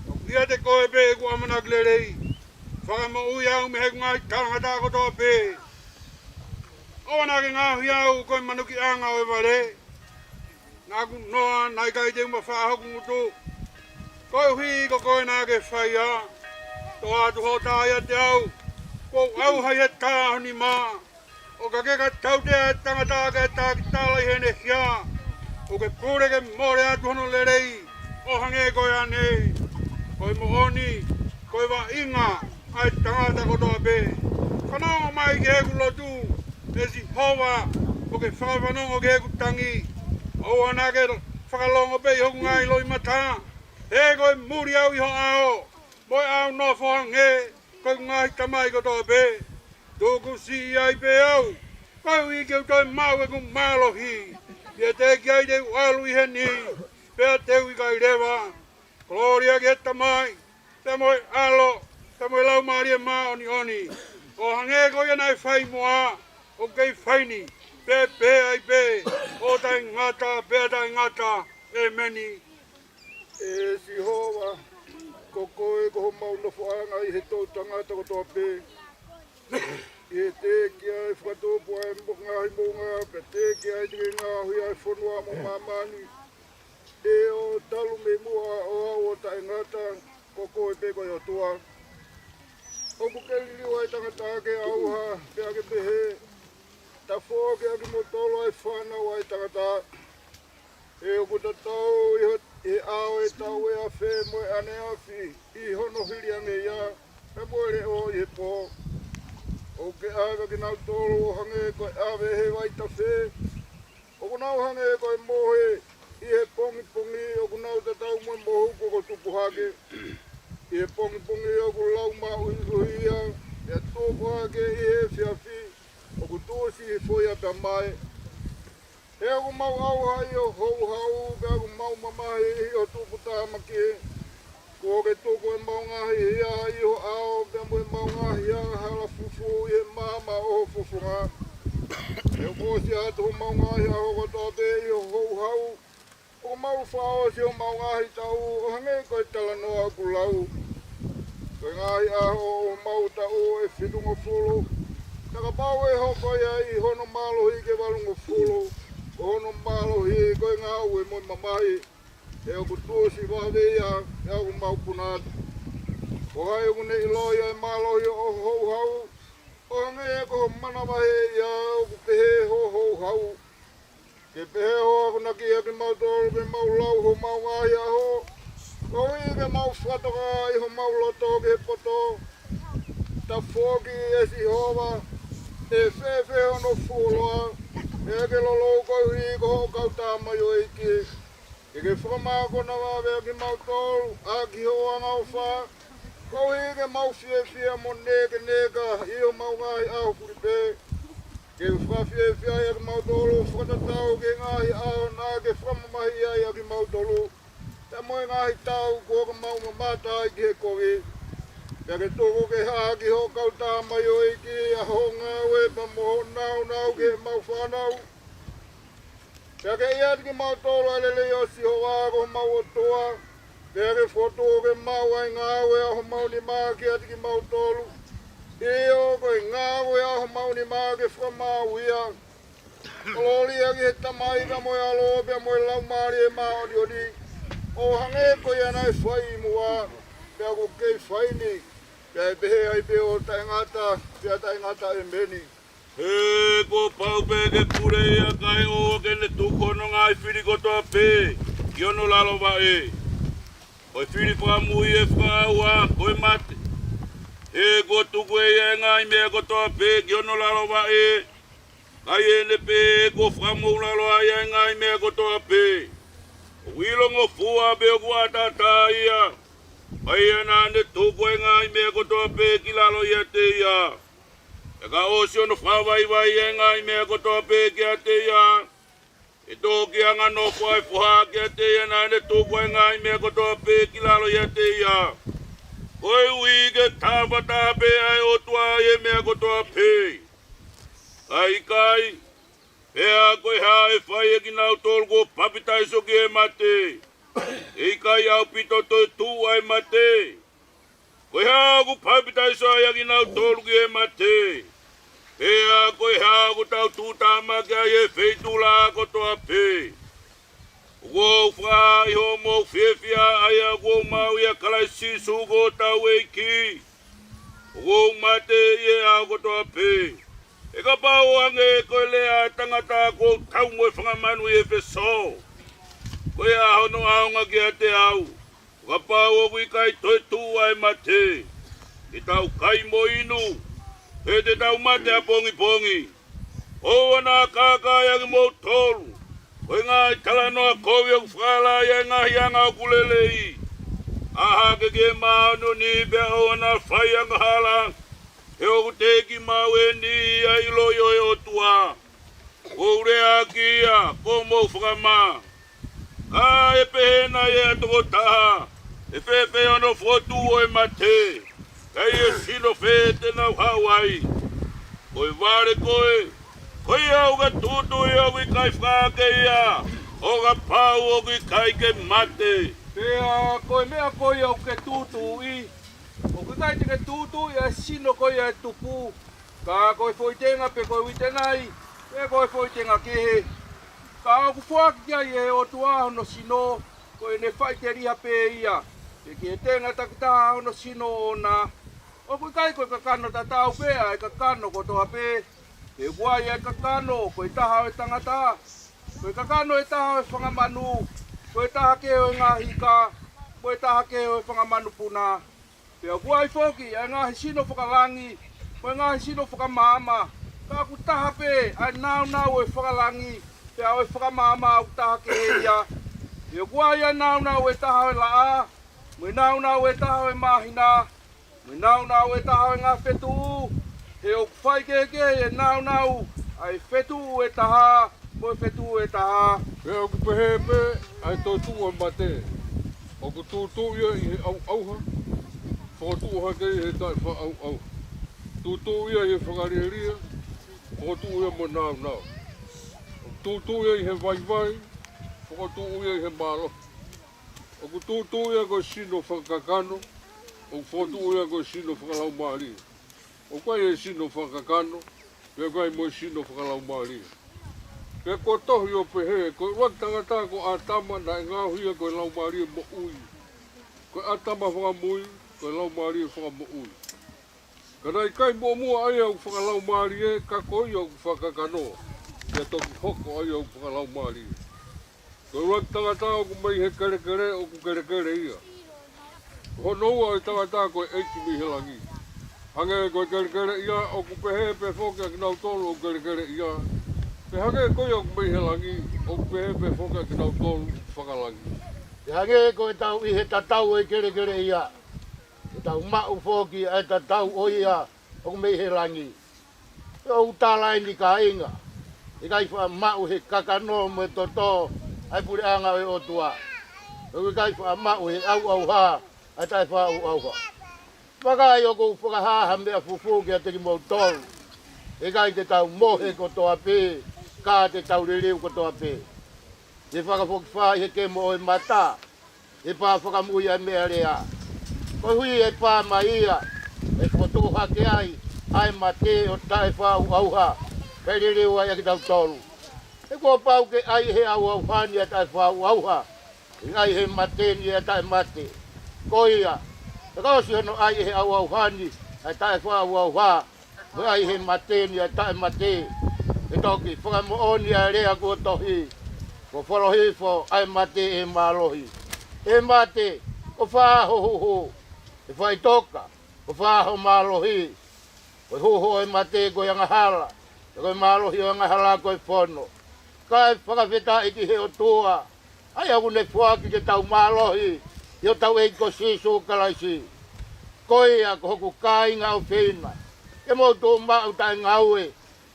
ʻOku ʻiate koe pē ʻeku ʻamanaki lelei. Fakamoʻui au mei heʻeku ngaahi talangataʻa kotoa pē. ʻOua naʻa ke ngaohi au ko e manukiʻanga ʻo e vale. Naʻa ku noa, naʻe ʻikai te u mafaʻa hoku ngutu, koeʻuhi ko koe naʻa ke fai ia. Toʻo atu hoʻo tā ʻiate au, kuo u ʻauha ʻi he tā ho nima. ʻOka ke ka tautea e tangata ke taki tala ʻi heʻene hia, ʻo ke pule ke mole atu hono lelei, ʻo hangē ko e ane. Ko e moʻoni, ko e vaʻinga ʻa e tangata kotoa pē. Fanongo mai ki heʻeku lotu, ʻe Sihova, ʻo ke fakafanongo ki heʻeku tangi. ʻOua naʻa ke fakalongo pē ʻi hoku ngaahi loʻimata, he ko e muli au ʻi ho ʻao, mo e ʻaunofo hangē ko ʻeku ngaahi tamai kotoa pē. Tuku siʻi ai pē au, koeʻuhi ke u toe maʻu ʻeku mālohi. Pea teʻeki ai te u ʻalu ʻi heni, pea te u ʻikai leva. Kolōlia ki he Tamai, pea mo e ʻAlo, pea mo e Laumālie Māʻoniʻoni, ʻo hangē ko ia naʻe fai muʻa, ʻoku kei fai ni, pea pehē ai pē, ʻo taʻengata pea taʻengata. ʻEmeni. ʻE Sihova, ko koe ko homau nofoʻanga ʻi he toʻutangata kotoa pē. ʻI he teʻeki ai fakatupu ʻa e mo-, ngaahi moʻunga, pea teʻeki ai te ke ngaohi ʻa e fonua mo māmani. ʻE ʻo talu mei muʻa ʻo aʻu ʻo taʻengata, ko koe pē ko e ʻOtua. ʻOku ke liliu ʻa e tangata ke ʻauha, pea ke pehē, tafoki ʻa kimoutolu ʻa e fānau ʻa e tangata. He ʻoku tatau ʻi he, ʻi he ʻao e tau ʻe afe mo e ʻaneafi ʻi hono hili ange ia, pea mo e leʻo ʻi he pō. ʻOku ke ʻave ʻa kinautolu ʻo hangē ko e ʻave ʻe he vaitafe. ʻOku nau hangē ko e mohe ʻI he pongipongi ʻoku nau tatau mo e mohu kuo tupu hake. ʻI he pongipongi ʻoku lau maʻuiʻuia, ʻe tupu hake ʻi he efiafi ʻoku tuʻusi hifo ia pea mae. He ʻoku mau ʻauha ʻi ho houhau, pea ʻoku mau mamahi ʻi ho tuputāmaki. Kuo ke tuku ʻemau ngaahi hia ʻi ho ʻao, pea mo ʻemau ngaahi angahala fufū ʻi he maama ʻo ho fofonga. He ʻoku ʻosi atu homau ngaahi ʻaho kotoa pē ʻi ho houhau, ʻoku mau fakaʻosi homau ngaahi taʻu ʻo hangē ko e talanoa ʻoku lau. Ko e ngaahi ʻaho ʻo homau taʻu ʻe fitungofulu, ka kapau ʻe hoko ia ʻi hono mālohi ke valungofulu, ko hono mālohi ko e ngāue mo e mamahi. He ʻoku tuʻusi vave ia, he ʻoku mau puna atu. Ko hai ʻoku ne ʻiloʻi ʻa e mālohi ʻo ho houhau, ʻo hangē ko ho manavahē ia ʻoku pehē ho houhau? Ke pehē ho akonaki ʻa kimautolu ke mau lau homau ngaahi ʻaho, koeʻuhi ke mau fakatokangaʻi homau loto ki he poto. Tafoki ʻe Sihova, ʻe fēfē hono fuoloa? Pea ke lolou koeʻuhi ko hoʻo kau tamaioʻeiki. Ke ke fakamākona vave ʻa kimautolu ʻaki hoʻo angaʻofa, koeʻuhi ke mau fiefia mo nēkeneka ʻi homau ngaahi ʻaho fulipē. Ke fakafiefiaʻi ʻa kimautolu fakatatau ki he ngaahi ʻaho naʻa ke fakamamahiʻi ai ʻa kimautolu, pea mo e ngaahi taʻu kuo ka mau mamata ai ki he kovi. Pea ke tuku ke hā ki hoʻo kau tamaioʻeiki ʻa hoʻo ngāue pea mo hoʻo nāunau ki heʻemau fānau. Pea ke ʻiate kimautolu ʻa e lelei ʻo Sihova ko homau ʻOtua. Pea ke fokotuʻu ke maʻu ʻa e ngāue ʻa homau nima kiate kimautolu. ʻIo, ko e ngāue ʻa homau nima ke fakamaau ia. Kolōlia ki he Tamai pea mo e ʻAlo pea mo e Laumālie Māʻoniʻoni, ʻo hangē ko ia naʻe fai ʻi muʻa, pea ʻoku kei fai ni, pea ʻe pehē ai pē ʻo taʻengata pea taʻengata. ʻEmeni. He kuo pau pē ke pule ia kae ʻoua ke ne tuku hono ngaahi fili kotoa pē ki hono lalo vaʻe. Ko e fili fakamui ʻe fakaʻauha ko e mate. He kuo tuku ʻe ia ʻa e ngaahi meʻa kotoa pē ki hono lalo vaʻe. Ka ʻi heʻene pehē kuo fakamoʻulaloa ai ʻa e ngaahi meʻa kotoa pē. ʻOku ʻilongofua pea ʻoku ʻataʻatā ia. Pea ʻi heʻene tuku ʻa e ngaahi meʻa kotoa pē ki lalo ʻiate ia. Pea ka ʻosi hono fakavaivaiʻi ʻa e ngaahi meʻa kotoa pē kiate ia, ʻe toki anganofo ʻa e foha kiate ia naʻa ne tuku ʻa e ngaahi meʻa kotoa pē ki lalo ʻiate ia. Koeʻuhi ke tafataha pē ʻa e ʻOtua ʻi he meʻa kotoa pē. Ka ʻikai, pea ko e hā ʻe fai ʻe kinautolu kuo papitaiso ki he mate? ʻE ʻikai ʻaupito toetuʻu ʻa e mate? Ko e hā ʻoku papitaiso ai ʻa kinautolu ki he mate? Pea ko e hā ʻoku tau tuʻutāmaki ai he feituʻulaʻā kotoa pē? ʻOku ou fakahā ʻi hoʻomou fiefia ʻa ia ʻoku ou maʻu ʻia Kalaisi Sīsū ko hotau ʻEiki, ʻoku ou mate ʻi he ʻaho kotoa pē. He kapau ʻoku hangē ko e lea ʻa e tangata kuo u tau mo e fanga manu ʻi ʻEfesō, ko e hā hono ʻaonga kiate au? Kapau ʻoku ʻikai toetuʻu ʻa e mate, te tau kai mo inu, he te tau mate ʻapongipongi. ʻOua naʻa kākaaʻi ʻa kimoutolu, ko e ngaahi talanoa kovi ʻoku fakahalaʻi ʻa e ngaahi anga ʻoku lelei. ʻĀ hake ki he māʻoniʻoni pea ʻoua naʻa fai angahala, he ʻoku teʻeki maʻu ʻe he niʻihi ʻa e ʻiloʻi ʻo e ʻOtua. ʻOku ou leaʻaki ia, ko hoʻomou fakamā. Ka ʻe pehē nai ʻe ha tokotaha, ʻE fēfē hono fokotuʻu ʻo e mate? Ka ʻi he sino fē te nau haʻu ai? Ko e vale ko ē, ko ia ʻoku ke tuʻutuʻu ʻoku ʻikai fakahake ia, ʻo kapau ʻoku ʻikai ke mate. Pea ko e meʻa ko ia ʻoku ke tuʻutuʻu, ʻoku ʻikai te ke tuʻutuʻu ʻa e sino ko ia ʻe tupu, ka ko e foʻi tenga pe ko e uitenga, pe ko e foʻi tenga kehe. Ka ʻoku foaki ki ai ʻe he ʻOtua hono sino, ko ʻene faʻiteliha pē ia, pe ki he tenga takitaha hono sino ʻoʻona. ʻOku ʻikai ko e kakano tatau pē ʻa e kakano kotoa pē, he ʻoku ʻi ai ʻa e kakano ko e taha ʻo e tangata, ko e kakano ʻe taha ʻo e fanga manu, ko e taha kehe ʻo e ngaahi ika, ko e taha kehe ʻo e fanga manupuna. Pea ʻoku ʻi ai foki ʻa e ngaahi sino fakalangi, mo e ngaahi sino fakamaama. Ka ʻoku taha pē ʻa e nāunau ʻo e fakalangi, pea ʻo e fakamaama ʻoku taha kehe ia. He ʻoku ʻi ai ʻa e nāunau ʻe taha ʻo e laʻā, mo e nāunau ʻe taha ʻo e māhina, mo e nāunau ʻe taha ʻo e ngaahi fetuʻu, he ʻoku faikehekehe ʻa e nāunau ʻa e fetuʻu ʻe taha, mo e fetuʻu ʻe taha. Pea ʻoku pehē pē ʻa e toetuʻu ʻo e mate, ʻoku tūtuuʻi ia ʻi he ʻauʻauha, fokotuʻu hake ʻi he taʻefaʻaʻauʻauha. Tūtuuʻi ia ʻi he fakalielia, fokotuʻu ia mo e nāunau. ʻOku tūtuuʻi ia ʻi he vaivai, fokotuʻu ia ʻi he mālohi. ʻOku tūtuuʻi ia ko e sino fakakakano, ʻoku fokotuʻu ia ko e sino fakalaumālie. ʻOku ʻi ai e sino fakakakano, pea ʻoku ʻi ai mo e sino fakalaumālie. Pea kuo tohi ʻo pehē, ko e ʻuluaki tangata ko ʻĀtama naʻe ngaohi ia ko e laumālie moʻui. Ko e ʻĀtama fakamui, ko e laumālie fakamoʻui. Ka naʻe ʻikai muʻomuʻa ʻa ia ʻoku fakalaumālie, ka ko ia ʻoku fakakakano, pea toki hoko ʻa ia ʻoku fakalaumālie. Ko e ʻuluaki tangata ʻoku mei he kelekele, ʻoku kelekele ia. Ko hono ua ʻo e tangata ko e ʻEiki mei he langi. Hangē ko e kelekele ia, ʻoku pehē pē foki ʻa kinautolu ʻoku kelekele ia. Pea hangē ko ia ʻoku mei he langi, ʻoku pehē pē foki ʻa kinautolu ʻoku fakalangi. Pea hangē ko ʻetau ʻi he tatau ʻo e kelekele ia, ke tau maʻu foki ʻa e tatau ʻo ia ʻoku mei he langi. ʻOku ou tala eni, kāinga, ʻikai faʻa maʻu ʻe he kakano mo e toto ʻa e puleʻanga ʻo e ʻOtua. ʻOku ʻikai faʻa maʻu ʻe he ʻauʻauha ʻa e taʻefaʻaʻauʻauha. Vakai, ʻoku ou fakahā ha meʻa fufū kiate kimoutolu. ʻIkai te tau mohe kotoa pē, ka te tau liliu kotoa pē. ʻE fakafokifā ʻi he kemo ʻo e mata, ʻe pā fakamui ʻa e meʻalea. Koeʻuhi ʻe pā mai ia, ʻe fokotuʻu hake ai ʻa e mate ʻo taʻefaʻaʻauʻauha, kae liliu ai ʻa kitautolu. He kuo pau ke ʻai ʻe he ʻauʻauha ni ʻa e taʻefaʻaʻauʻauha, ʻe ʻai ʻe he mate ni ʻa e taʻemate. Ko ia, pea ka ʻosi hono ʻai ʻe he ʻauʻauha ni ʻa e taʻefaʻaʻauʻauha, mo e ʻai ʻe he mate ni ʻa e taʻemate, ʻe toki fakamoʻoni ʻa e lea kuo tohi, kuo folo hifo ʻa e mate ʻe he mālohi. ʻE mate, ko fē ho huhu? ʻE faʻitoka, ko fē ho mālohi? Ko e huhu ʻo e mate ko e angahala, pea ko e mālohi ʻo e angahala ko e fono. Kae fakafetaʻi ki he ʻOtua, ʻa ia ʻoku ne foaki ke tau mālohi ʻi hotau ʻEiki ko Sīsū Kalaisi. Ko ia, ko hoku kāinga ʻofeina, ke mou tuʻu maʻu taʻengaue,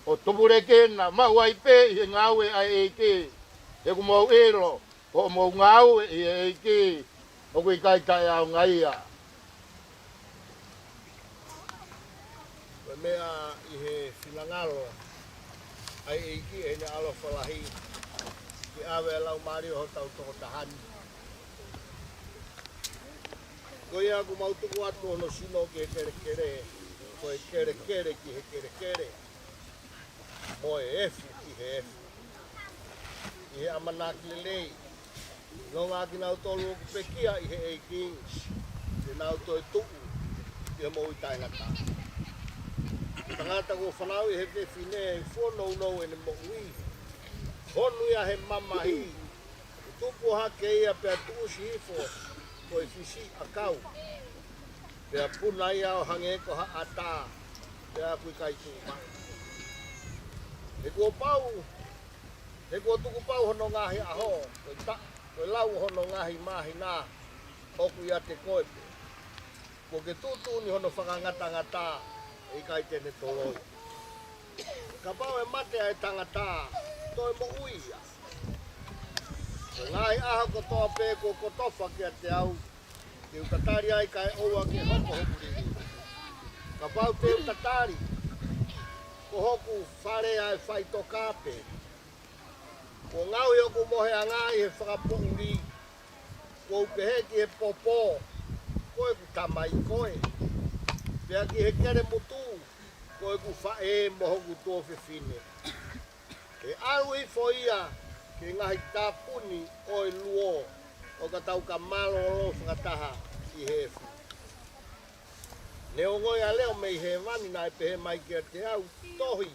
ʻo tupulekina, maʻu ai pē ʻi he ngāue ʻa e ʻEiki. He ʻoku mou ʻilo, ko hoʻomou ngāue ʻi he ʻEiki, ʻoku ʻikai taʻeʻaonga ia. Ko e meʻa ʻi he finangalo ʻa e ʻEiki ʻi heʻene ʻaloʻofa lahi, ke ʻave ʻa e laumālie ʻo hotau tokotaha ni. Ko ia ʻoku mau tuku atu hono sino ki he kelekele, ko e kelekele ki he kelekele, mo e efu ki he efu. ʻI he ʻamanaki lelei, nonga kinautolu ʻoku pekia ʻi he ʻEiki, te nau toetuʻu ʻi he moʻui taʻengata. Tangata kuo fanauʻi ʻe he fefine, ʻe fuonounou ʻene moʻui, honu ia he mamahi, ʻe tupu hake ia pea tuʻusi hifo ko e fisi ʻakau. Pea puna ia ʻo hangē ko ha ʻata, pea ʻoku ʻikai tuʻu maʻu. He kuo pau, he kuo tukupau hono ngaahi ʻaho, ko e ta-, ko e lau ʻo hono ngaahi māhina ʻoku ʻiate koe pē. Kuo ke tuʻutuʻuni hono fakangatangata, ʻe ʻikai te ne toloi. Kapau ʻe mate ʻa e tangata, toe moʻui ia. Ko e ngaahi ʻaho kotoa pē kuo kotofa kiate au, te u tatali ai kae ʻoua ke hoko hoku liliu. Kapau te u tatali, ko hoku fale ʻa e faʻitoka pē. Kuo ngaohi hoku moheʻanga ʻi he fakapoʻuli, kuo u pehē ki he popo, ko ʻeku tamai koe. Pea ki he kelemutu, ko ʻeku faʻē mo hoku tuofefine. ʻE ʻalu hifo ia ki he ngaahi tāpuni ʻo e luo, ʻo ka tau ka mālōlō fakataha ʻi he efu. Neongo ia leʻo mei hēvani naʻe pehē mai kiate au, tohi,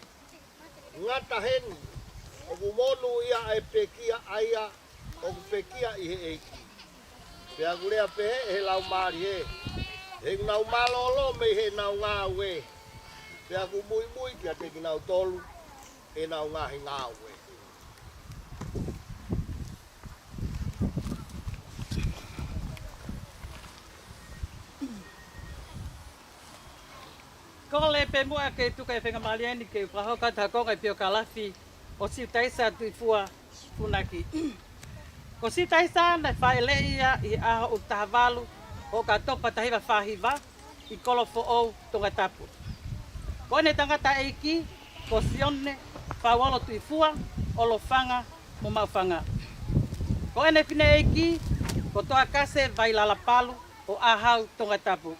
ngata heni, ʻoku monūʻia ʻa e pekia ʻa ia ʻoku pekia ʻi he ʻEiki. Pea ʻoku lea pehē ʻe he Laumālie, he ʻoku nau mālōlō mei heʻenau ngāue, pea ʻoku muimui kiate kinautolu ʻenau ngaahi ngāue. Kole pē muʻa ke tuku e faingamālie ni ke u fakahoko atu ha konga ʻi he piokalafi ʻo Siutaisa Tuʻifua Funaki. Ko Siutaisa naʻe fāʻeleʻi ia ʻi he ʻaho ʻo e taha valu ʻo ʻOkatopa taha hiva fā hiva ʻi Kolofoʻou, Tongatapu. Ko ʻene tangataʻeiki ko Sione Fauolo Tuʻifua, ʻo Lofanga mo Maʻufanga. Ko ʻene fineʻeiki ko Toakase Vailala Palu, ʻo ʻAhau, Tongatapu.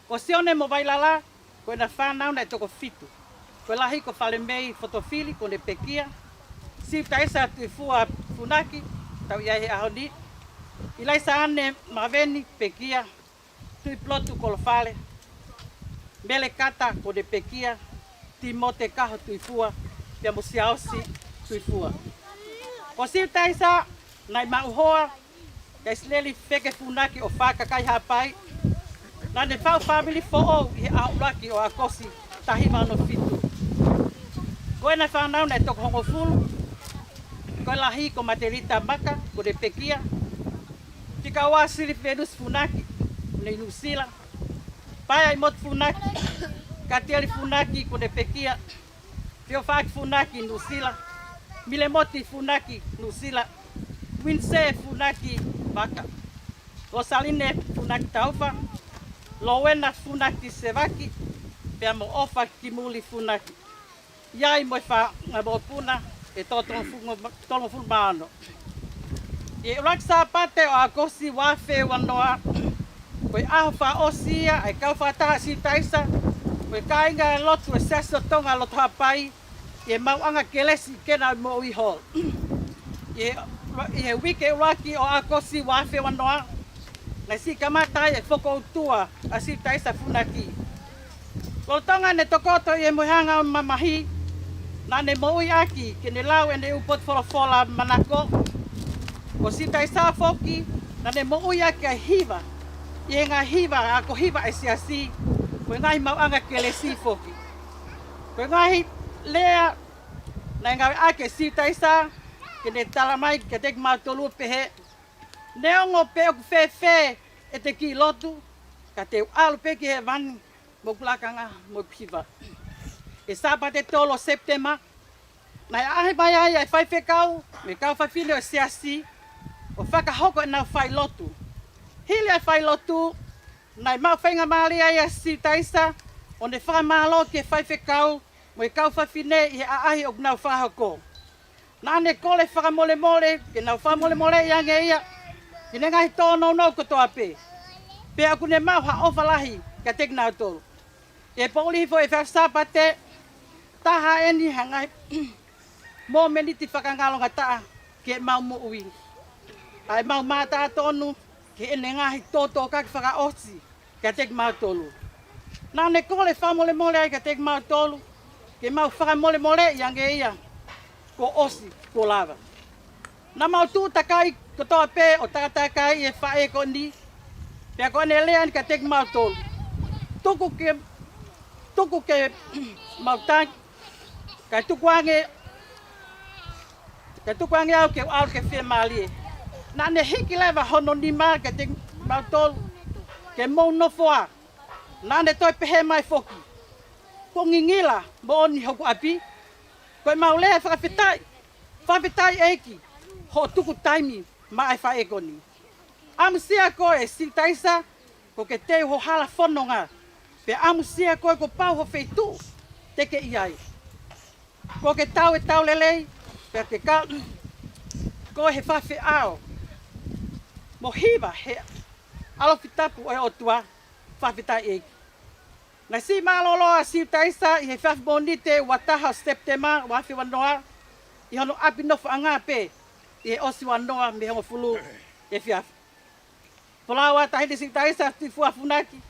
Ko Sione mo Vailala, ko ʻena fānau naʻe toko fitu. Ko e lahi ko Falemei Fotofili, ko ʻene pekia. Siutaisa Tuʻifua Funaki, tau ʻi ai he ʻaho ni. ʻIlaisaane Maveni, pekia. Tuʻipulotu Kolofale. Melekata, ko ʻene pekia. Timote Kaho Tuʻifua, pea mo Siaosi Tuʻifua. Ko Siutaisa naʻe maʻu hoa kia ʻIsileli Feke Funaki ʻo Fakakai, Haʻapai. Naʻa ne faʻu fāmili foʻou ʻi he ʻaho ʻuluaki ʻo ʻAokosi taha hiva ono fitu. Ko ʻena fānau naʻe toko hongofulu. Ko e lahi ko Matelita Maka, ko ʻene pekia. Fika ua Sili Venusi Funaki, ʻi Nuʻusila. Paea ʻi Motu Funaki, Katieli Funaki, ko ʻene pekia. Feofaʻaki Funaki, Nuʻusila. Milemoti Funaki, Nuʻusila. Winsē Funaki Vaka. Losaline Funaki Taufa. Lowena Funaki Sevaki. Pea mo ʻOfa Kimuli Funaki. ʻI ai mo e fanga mokopuna ʻe toko tolungofulu mā ono. ʻI he ʻuluaki Sāpate ʻo ʻAokosi ua afe ua noa, ko e ʻaho fakaʻosi ia ʻa e kau fakataha ʻa Siutaisa mo e kāinga lotu ʻo e Siasi ʻo Tonga loto Haʻapai ʻi he maʻuʻanga kelesi ʻi Kena Moʻui Hall. ʻI he, ʻi he uike ʻuluaki ʻo ʻAokosi ua afe ua noa, naʻe siʻi kamata ai e fokoutua ʻa Siutaisa Funaki. Lolotonga ʻene tokoto ʻi he mohenga ʻo e mamahi, naʻa ne moʻui ʻaki ke ne lau ʻene ʻū potu folofola manako. Ko Siutaisa foki, naʻa ne moʻui ʻaki ʻa e hiva ʻi he ngaahi hiva, ako hiva ʻa e Siasi, mo e ngaahi maʻuʻanga kelesi foki. Ko e ngaahi lea naʻe ngāueʻaki ʻe Siutaisa ke ne tala mai kiate kimautolu ʻo pehē: Neongo pe ʻoku fēfē ʻete kiʻi lotu, ka te u ʻalu pē ki hēvani mo hoku lakanga mo hoku hiva. ʻI he Sāpate tolu ʻo Sepitema, naʻe ʻaʻahi mai ai ʻa e faifekau mo e kau fafine ʻo e Siasi ʻo fakahoko ʻenau failotu. Hili ʻa e failotu, naʻe maʻu faingamālie ai ʻa Siutaisa ʻo ne fakamālō ki he faifekau mo e kau fafine ʻi he ʻaʻahi ʻoku nau fakahoko. Naʻa ne kole fakamolemole ke nau fakamolemoleʻi ange ia ʻi heʻene ngaahi tōnounou kotoa pē, pea ʻoku ne maʻu ha ʻofa lahi kiate kinautolu. ʻI he poʻuli hifo ʻi he efiafi Sāpate, taha eni ha ngaahi momeniti fakangalongataʻa ki heʻemau moʻui, ʻa ʻemau mātā tonu ki heʻene ngaahi tōtōkaki fakaʻosi kiate kimautolu. Naʻa ne kole fakamolemole ai kiate kimautolu ke mau fakamolemoleʻi ange ia kuo ʻosi, kuo lava. Naʻa mau tuʻu takai kotoa pē ʻo takatakai ʻi he faʻē ko eni, pea ko ʻene lea eni kiate kimautolu: Tuku ke, tuku ke mau tangi, kae tuku ange, kae tuku ange au ke u ʻalu ke fiemālie. Naʻa ne hiki leva hono nima kiate kimautolu ke mou nofo ā. Naʻa ne toe pehē mai foki: Kuo ngingila moʻoni hoku ʻapi. Ko ʻemau lea fakafetaʻi, fakafetaʻi ʻEiki hoʻo tuku taimi maʻa e faʻē ko eni. ʻAmusia koe Siutaisa, kuo ke teu ho hala fononga, pea ʻamusia koe kuo pau ho feituʻu te ke ʻi ai. Kuo ke tau e tau lelei, pea ke kau koe he fakafeʻao mo hiva he ʻalofi tapu ʻo e ʻOtua. Fakafetaʻi ʻEiki. Naʻe siʻi mālōlō ʻa Siutaisa ʻi he efiafi Mōnite ua taha ʻo Sepitema ua afe ua noa ʻi hono ʻapi nofoʻanga pē ʻi he ʻosi ua noa mei he hongofulu efiafi. Folau ā Taʻahine Siutaisa Tuʻifua Funaki,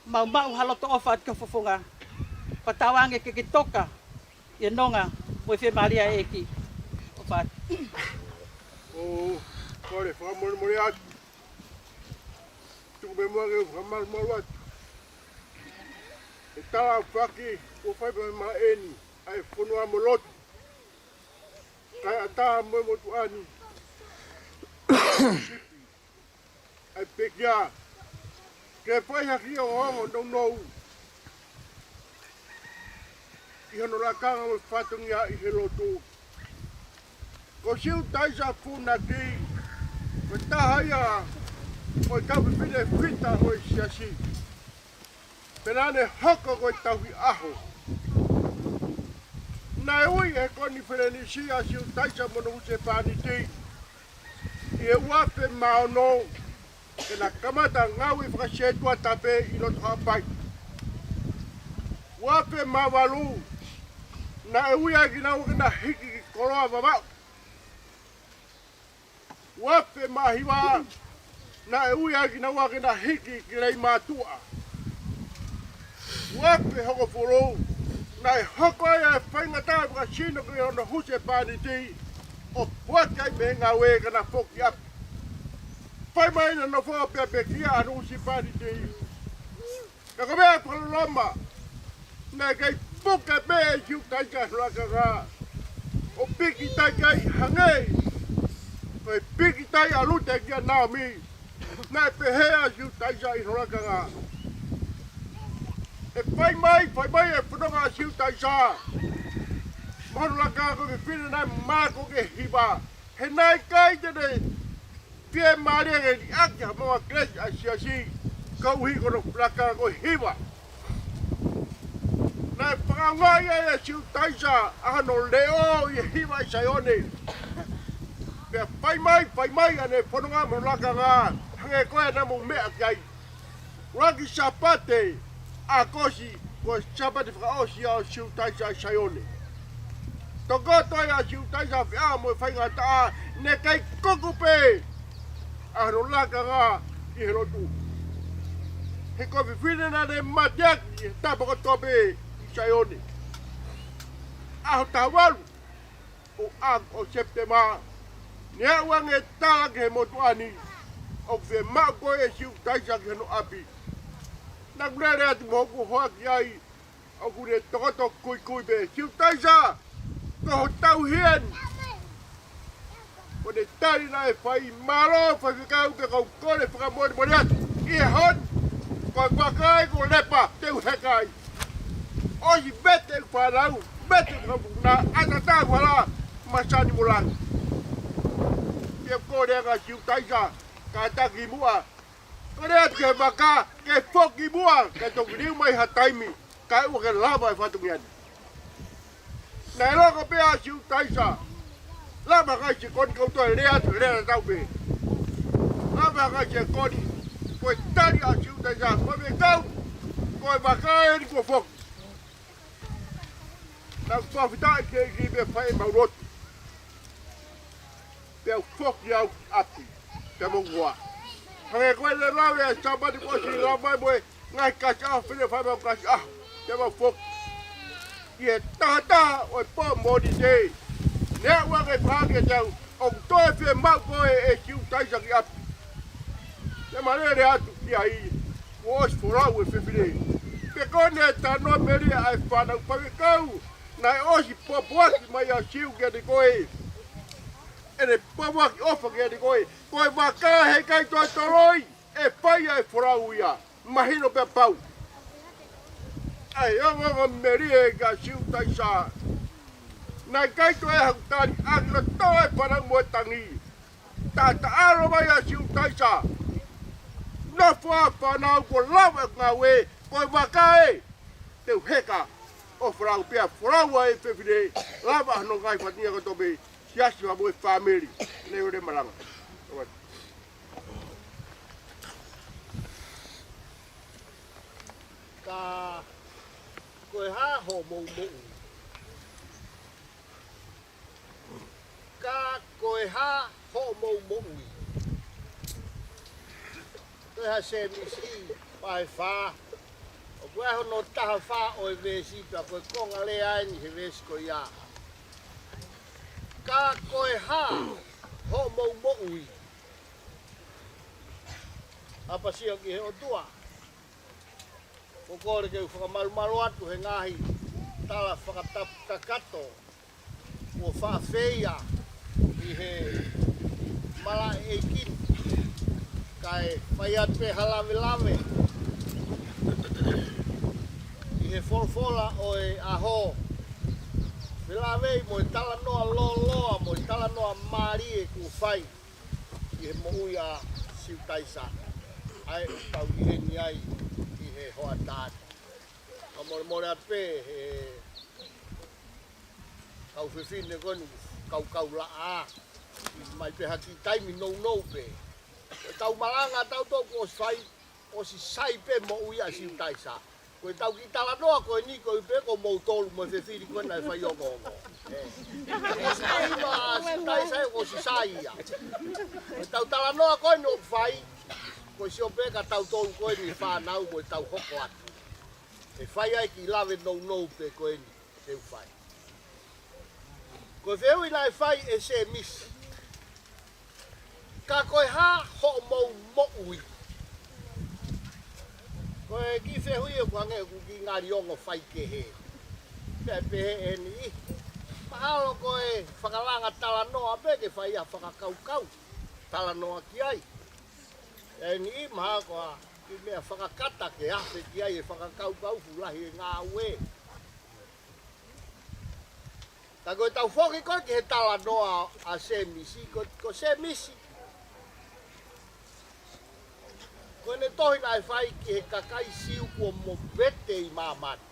mau maʻu ha loto ʻofa atu ki ho fofonga. Fakatauange ke ke toka ʻi he nonga mo e fiemālie ʻa e ʻEiki. ʻOfa atu. ʻOku ou kole fakamolemole atu. Tuku pē muʻa ke u fakamalumalu atu. ʻE tala ʻaupito kuo fai pē mai eni ʻa e fonua mo e lotu, kae ʻatā mo e motuʻa ni ʻa e pekia ke fai ha kiʻi ongoongo nounou ʻi hono lakanga mo e fatongia ʻi he lotu. Ko Siutaisa Funaki, ko e taha ia ʻo e kau fefine fita ʻo e siasi. Pea naʻa ne hoko ko e tauhi ʻaho. Naʻe ui ʻe he konifelenisi ʻa Siutaisa mo hono husepāniti ʻi he ua afe mā ono, ke na kamata ngāue fakasētuata pē ʻi loto Haʻapai. Ua afe mā valu, naʻe ui ai kinaua ke na hiki ki Koloa Vavaʻu. Ua afe mā hiva, naʻe ui ai kinaua ke na hiki ki Leimātuʻa. Ua afe hongofulu, naʻe hoko ai e faingataʻa fakasino ki hono husepāniti ʻo puaki ai mei he ngāue ka na foki ʻapi. Fai mai naʻa nofo pē pekia ʻa hono husepāniti. Ka ko e meʻa fakaloloma, naʻe kei puke pē ʻe Siutaisa hono lakanga ʻo pikitai ai hangē ko e pikitai ʻa Lute kia Naomi. Naʻe pehē ʻa Siutaisa ʻi hono lakanga. ʻE fai mai, fai mai e fononga ʻa Siutaisa mo hono lakanga ko e fefine naʻe mako ke hiva. He naʻe ʻikai te ne fiemālie ke liʻaki ha maʻu kelesi ʻa e siasi, koeʻuhi ko hono lakanga ko e hiva. Naʻe fakaongoʻi ai ʻe Siutaisa ʻa hono leʻo ʻi he hiva ʻi Saione. Pea fai mai, fai mai ʻene fononga mo hono lakanga, hangē ko e naʻa mou meʻa ki ai. ʻUluaki Sāpate ʻAokosi, ko e Sāpate fakaʻosi ʻo Siutaisa ʻi Saione. Tokoto ai ʻa Siutaisa ʻo feʻao mo e faingataʻa, naʻe kei kuku pē ʻa hono lakanga ʻi he lotu. He ko e fefine naʻa ne mateaki ʻi he tapa kotoa pē ʻi Saione. ʻAho taha valu ʻo ʻAokosi, ʻo Sepitema, naʻe aʻu ange e tala ki he motuʻa ni ʻoku fiemaʻu koe ʻe Siutaisa ki hono ʻapi. Naʻa ku lele atu mo hoku hoa ki ai, ʻoku ne tokoto kuikui pē. Siutaisa, ko ho tauhi eni. Ko ʻene tali naʻe fai: Mālō faifekau, pea ʻoku ou kole fakamolemole atu ʻi he ʻaho ni, ko e vaka ē kuo lepa te u heka ai. ʻOsi vete ʻeku fānau, vete ʻeku fanga mokopuna, ʻatā ʻeku hala, masani mo langi. Pea kole ange ʻa Siutaisa, kātaki muʻa, kole atu ki he vaka ke foki muʻa, kae toki liliu mai ha taimi, kae ʻoua ke lava e fatongia ni. Naʻe loko pē ʻa Siutaisa. Lava ha kakai siʻi koni kau toe lea atu, lea tatau pē. Lava ha kakai siʻi koni, ko e tali ʻa Siutaisa: Faifekau, ko e vaka eni kuo foki. Naʻa ku fakafetaʻi ki he ʻEiki pea fai ʻemau lotu. Pea u foki au ki ʻapi pea mo hoku hoa. Hangē ko e lave ʻa e Sāpate kuo ʻosi, lava mai mo e ngaahi kasi ʻaho, fefine fai ʻemau kasi ʻaho pea mau foki. ʻI he taha taha ʻo e pō Mōnite, naʻe aʻu ange e fakahā kiate au ʻoku toe fiemaʻu koe ʻe Siutaisa ki ʻapi. Pea ma lele atu ki ai, kuo ʻosi folau e fefine. Pea ko ʻene talanoa melie ʻa e fānau: Faifekau, naʻe ʻosi pōpoaki mai ʻa Siu kiate koe, ʻene pōpoaki ʻofa kiate koe. Ko e vaka heʻikai toe toloi, ʻe fai ʻa e folau ia. Mahino pea pau. ʻA e ongoongo melie kia Siutaisa. Naʻe ʻikai toe ʻi ai haku tali ʻaki loto e fānau mo e tangi. Taʻataʻalo mai ʻa Siutaisa: Nofo ā fānau, kuo lava ʻeku ngāue, ko e vaka ē te u heka ʻo folau. Pea folau ʻa e fefine, lava hono ngaahi fatongia kotoa pē, siasi mo e fāmili. Naʻe ʻi ai e malanga. Ka ko e hā hoʻomou moʻui? Ka ko e hā hoʻomou moʻui? Ko e hā Sēmisi vahe fā, ʻoku ʻi ai hono taha fā ʻo e veesi, pea ko e konga lea eni he veesi ko ia. Ka ko e hā hoʻomou moʻui? ʻApasio ki he ʻOtua. ʻOku ou kole ke u fakamalumalu atu he ngaahi tala fakatapu kakato kuo faʻa feia ʻi he malaʻe ʻeiki ni, kae fai atu pē ha lavelave ʻi he folofola ʻo e ʻaho Pei mo e talanoa lōloa, mo e talanoa mālie kuo fai ʻi he moʻui ʻa Siutaisa. ʻA ia ʻoku tau ʻi heni ai ʻi he hoʻatā ni. Ka molemole atu pē he kau fefine ko eni, kau kaulaʻā. Mai pē ha kiʻi taimi nounou pē. Ko e tau malanga tautolu kuo ʻosi fai, ʻosi sai pē moʻui ʻa Siutaisa. Ko e tau kiʻi talanoa ko eni ko e pē ko moutolu mo e fefine ko ena ʻe fai ongoongo. ʻE. ʻOsi sai ma Siutaisa ʻosi sai ia. Ko e tau talanoa ko eni ʻoku fai, ko e sio pē ka tautolu ko eni fānau mo e tau hoko atu. ʻE fai ai kiʻi lave nounou pē ko eni. Te u fai. Ko e fehuʻi naʻe fai ʻe Sēmisi. Ka ko e hā hoʻomou moʻui? Ko e kiʻi fehuʻi ʻoku hangē ʻoku kiʻi ngali ongo faikehe. Pea pehē ʻe niʻihi, mahalo ko e fakalanga talanoa pē ke fai ha fakakaukau talanoa ki ai. ʻE niʻihi mahalo ko ha kiʻi meʻa fakakata ke afe ki ai e fakakaukau fuʻu lahi e ngāue. Ka ko e tau foki ko ē ki he talanoa ʻa Sēmisi, ko, ko Sēmisi. Ko ʻene tohi naʻe fai ki he kakai Siu kuo movete ʻi māmani.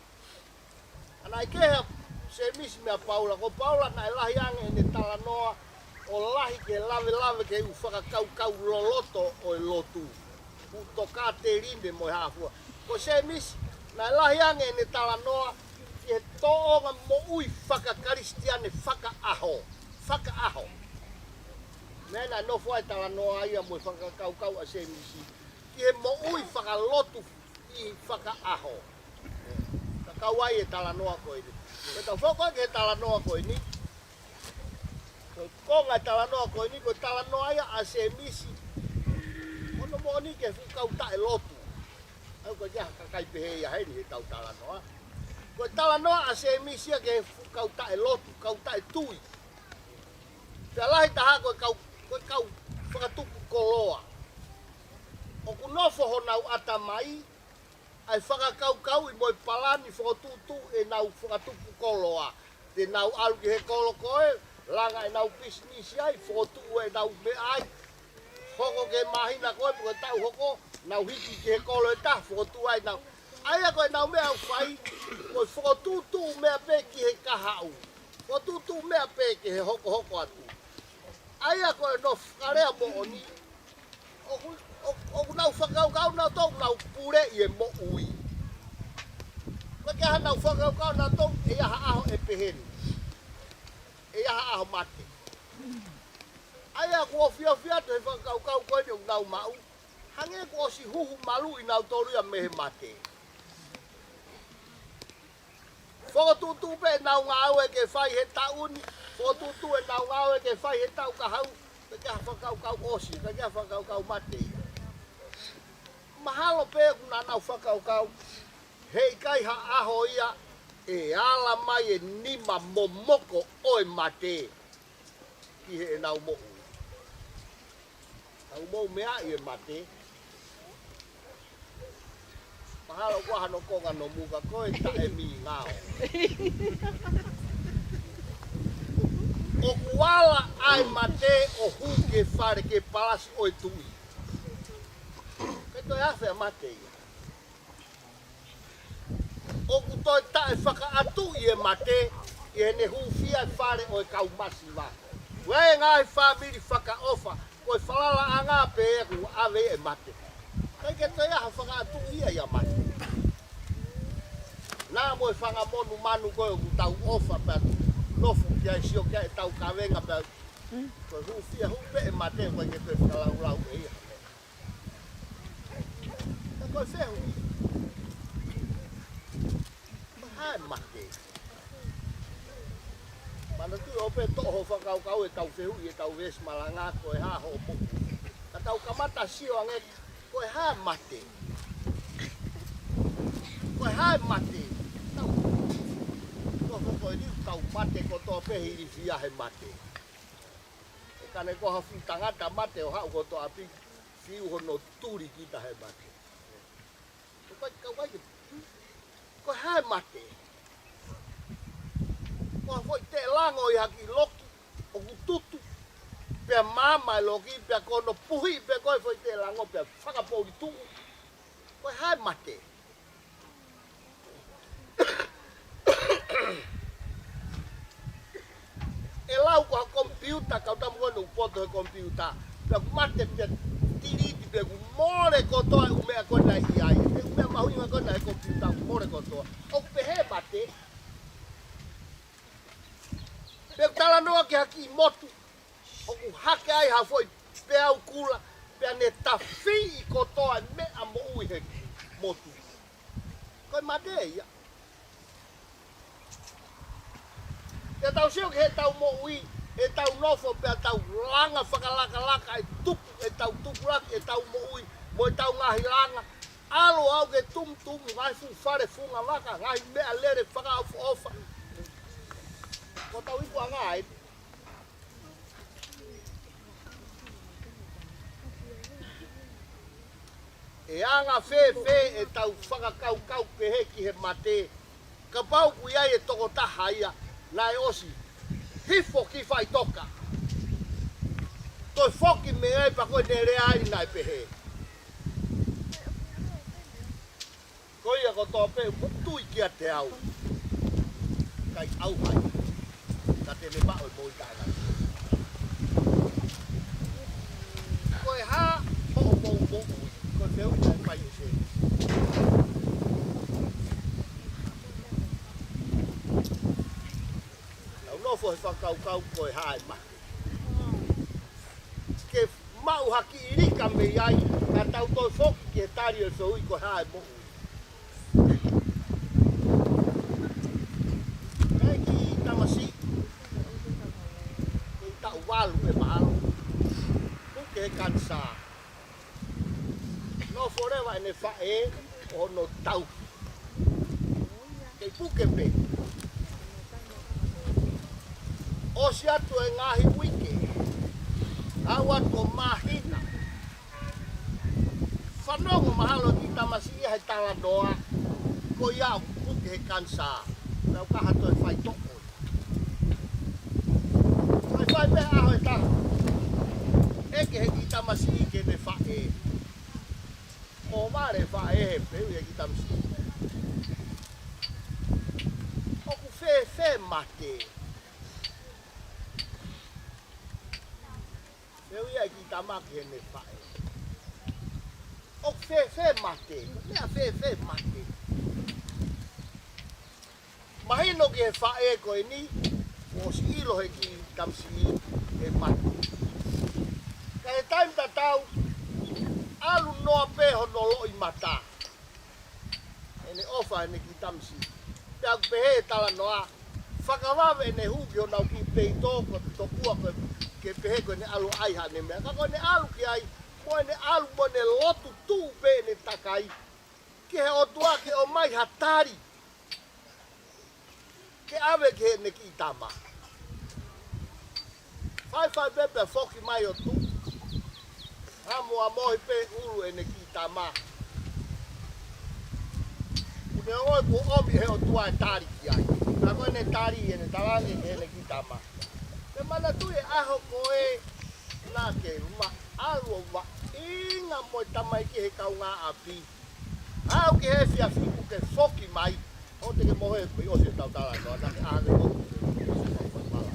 ʻA naʻe kehe ʻa Sēmisi meia Paula, ko Paula naʻe lahi ange ʻene talanoa ʻo lahi ke lavelave ki he ʻū fakakaukau loloto ʻo e lotu. ʻŪ tokāteline mo e hā fua. Ko Sēmisi, naʻe lahi ange ʻene talanoa ki he tōʻonga moʻui fakakalisitiane fakaʻaho. Fakaʻaho. Meʻa naʻe nofo ai talanoa ia mo e fakakaukau ʻa Sēmisi. Ki he moʻui fakalotu ʻi fakaʻaho. Ka kau ai e talanoa ko eni. Ko e tau foki ki he talanoa ko eni. Ko e konga e talanoa ko eni, ko e talanoa ia ʻa Sēmisi. Ko hono moʻoni ki he fuʻu kau taʻelotu. ʻA ia ko e kiʻi kakai pehē ia heni he tau talanoa. Ko e talanoa ʻa Sēmisi ia ki he fuʻu kau taʻelotu, kau taʻetui. Pea lahi taha ko e kau, ko e kau fakatupu koloa. ʻOku nofo honau ʻatamai ʻa e fakakaukauʻi mo e palani fokotuʻutuʻu ʻenau fakatupu koloa. Te nau ʻalu ki he kolo ko ē, langa ʻenau pisinisi ai, fokotuʻu ʻenau meʻa ai. Hoko ki he māhina ko ē, pe ko e taʻu hoko, nau hiki ki he kolo ʻe taha, fokotuʻu ai nau. ʻA ia ko ʻenau meʻa ʻoku fai, ko e fokotuʻutuʻu meʻa pē ki he kahaʻu. Fokotuʻutuʻu meʻa pē ki he hokohoko atu. ʻA ia ko e nofo fakalea moʻoni, ʻoku, ʻoku, ʻoku nau fakakaukau nautolu ʻoku nau puleʻi e moʻui. Ko e ke ha nau fakakaukau nautolu ʻe ʻi ai ha ʻaho ʻe pehē ni. ʻE ʻi ai ha ʻaho mate. ʻA ia ʻoku ofiofi atu he fakakaukau ko eni ʻoku nau maʻu. Hangē kuo ʻosi huhu maluʻi nautolu ia mei he mate. Fokotuʻutuʻu pē ʻenau ngāue ke fai he taʻu ni, fokotuʻutuʻu ʻenau ngāue ke fai he taʻu kahaʻu, pea ke ha fakakaukau ʻosi, pea ke ha fakakaukau mate ia. Mahalo pē ʻoku nau fakakaukau, heʻikai ha ʻaho ia ʻe ala mai e nima momoko ʻo e mate ki heʻenau moʻui. Tau mou meaʻi e mate. Mahalo ko hano konga no muka ko e taʻemingao. ʻOku ala ʻa e mate ʻo hū ki he fale ki he palasi ʻo e tuʻi. Ke toe afe ʻa mate ia. ʻOku toe taʻefakaʻatuʻi e mate ʻi heʻene hūfia e fale ʻo e kau masiva. Ko e ngaahi fāmili fakaʻofa, ko e falalaʻanga pē ʻoku ʻave e mate. ʻIkai ke toe ʻi ai ha fakaʻatuʻi ia ʻa mate. Naʻa mo e fanga monumanu ko ē ʻoku tau ʻofa pea nofo ki ai, sio ki ai ʻetau kavenga pea ko e hūfia hū pē e mate, ʻoku ʻikai ke toe fakalaulau ʻe ia. Ka ko e fehuʻi, ko e hā e mate? Manatuʻi ʻo pē toʻo ho fakakaukau ʻetau fehuʻi ʻetau veesi malanga, ko e hā hoʻo moʻui. Ka tau kamata sio ange, ko e hā e mate? Ko e hā e mate? Tau, ko, ko, ko e liu tau mate kotoa pē, hilifia he mate. ʻE kane ko ha fuʻu tangata mate ʻo haʻu kotoa pē, fiu hono tuli kita he mate. Ko e, ko e, ko e hā e mate? Ko e foʻi teʻelango ia ha kiʻi loki ʻoku tutu, pea maama e loki, pea ko hono puhi pē ko e foʻi teʻelango pea fakapoʻuli tuʻu. Ko e hā e mate? ʻE lau ko ha komipiuta, kau tamu ko ē ʻoku poto he komipiuta. Pea ʻoku mate pea tiliti pea ʻoku mole kotoa e ʻū meʻa ko ē naʻe ʻi ai. E ʻū meʻa mahuʻinga ko ē naʻe he komipiuta ʻoku mole kotoa. ʻOku pehē mate. Pea ʻoku talanoa ki ha kiʻi motu ʻoku hake ai ha foʻi peau kula, pea ne tafiʻi kotoa e meʻa moʻui he motu. Ko e mate ia. Te tau sio ki heʻetau moʻui, ʻetau nofo, pea tau langa fakalakalaka e tupu, ʻetau tupulaki ʻetau moʻui mo ʻetau ngaahi langa. ʻAlu ʻo aʻu ki he tumutumu, ngaahi fuʻu fale funga vaka, ngaahi meʻalele fakaʻofoʻofa. Ko hotau ikuʻanga ē. ʻE anga fēfē ʻetau fakakaukau pehē ki he mate, kapau ʻoku ʻi ai e tokotaha ia naʻe ʻosi hifo ki faʻitoka, toe foki mei ai pea ko ʻene lea ai naʻe pehē: Ko ia kotoa pē ʻoku tui kiate au, ʻikai ʻauha ia, ka te ne maʻu e moʻui taʻengata. Ko e hā hoʻomou moʻui? Ko e fehuʻi naʻe fai ʻe Sēmisi. Tau nofo he fakakaukau ko e hā e mate. Ke maʻu ha kiʻi lika mei ai, ka tau toe foki ki he tali e fehuʻi ko e hā e moʻui. Ko e kiʻi tamasiʻi, kiʻi taʻu valu ʻe mahalo, puke he kanisā. Nofo leva ʻene faʻē ʻo hono tauhi. Kei puke pē. ʻOsi atu e ngaahi uike, aʻu atu ʻo māhina. Fanongo mahalo e kiʻi tamasiʻi ia he talanoa ko ia ʻoku puke he kanisā. Pea ʻoku ʻikai ha toe faitoʻo. Faifai pē ʻaho ʻe taha, ʻeke he kiʻi tamasiʻi ki heʻene faʻē. ʻO vale faʻē he fehuʻi e kiʻi tamasiʻi: ʻOku fēfē mate? Fehuʻi ʻa e kiʻi tama ki heʻene faʻē: ʻOku fēfē mate? Meʻa fēfē mate? Mahino ki he faʻē ko eni, kuo ʻosi ʻilo he kiʻi tamasiʻi e mate. Ka he taimi tatau, ʻalu noa pē hono loʻimata. ʻEne ʻofa heʻene kiʻi tamasiʻi. Pea ʻoku pehē e talanoa, fakavave ʻene hū ki honau kiʻi peito, ko e tokua ko e ke pehē ko ʻene ʻalu ʻai haʻane meʻa. Ka ko ʻene ʻalu ki ai, mo ʻene ʻalu mo ʻene lotu tuʻu pē ʻene takai ki he ʻOtua ke ʻomai ha tali ke ʻave ki heʻene kiʻi tama. Faifai pē pea foki mai ʻo tuʻu. Hamohamohi pē ʻulu ʻene kiʻi tama. Kuo ne ongoʻi kuo ʻomi he ʻOtua e tali ki ai. Ka ko ʻene tali ʻene talaange ki heʻene kiʻi tama: Ke manatuʻi e ʻaho ko ē naʻa ke ma ʻalu ʻo vaʻinga mo e tamaiki he kaungāʻapi, aʻu ki he efiafi kuo ke foki mai, ʻo te ke mohe. Pea ʻosi ʻetau talanoa, naʻa ke ʻalu ʻo ke ʻosi ʻetau talanoa.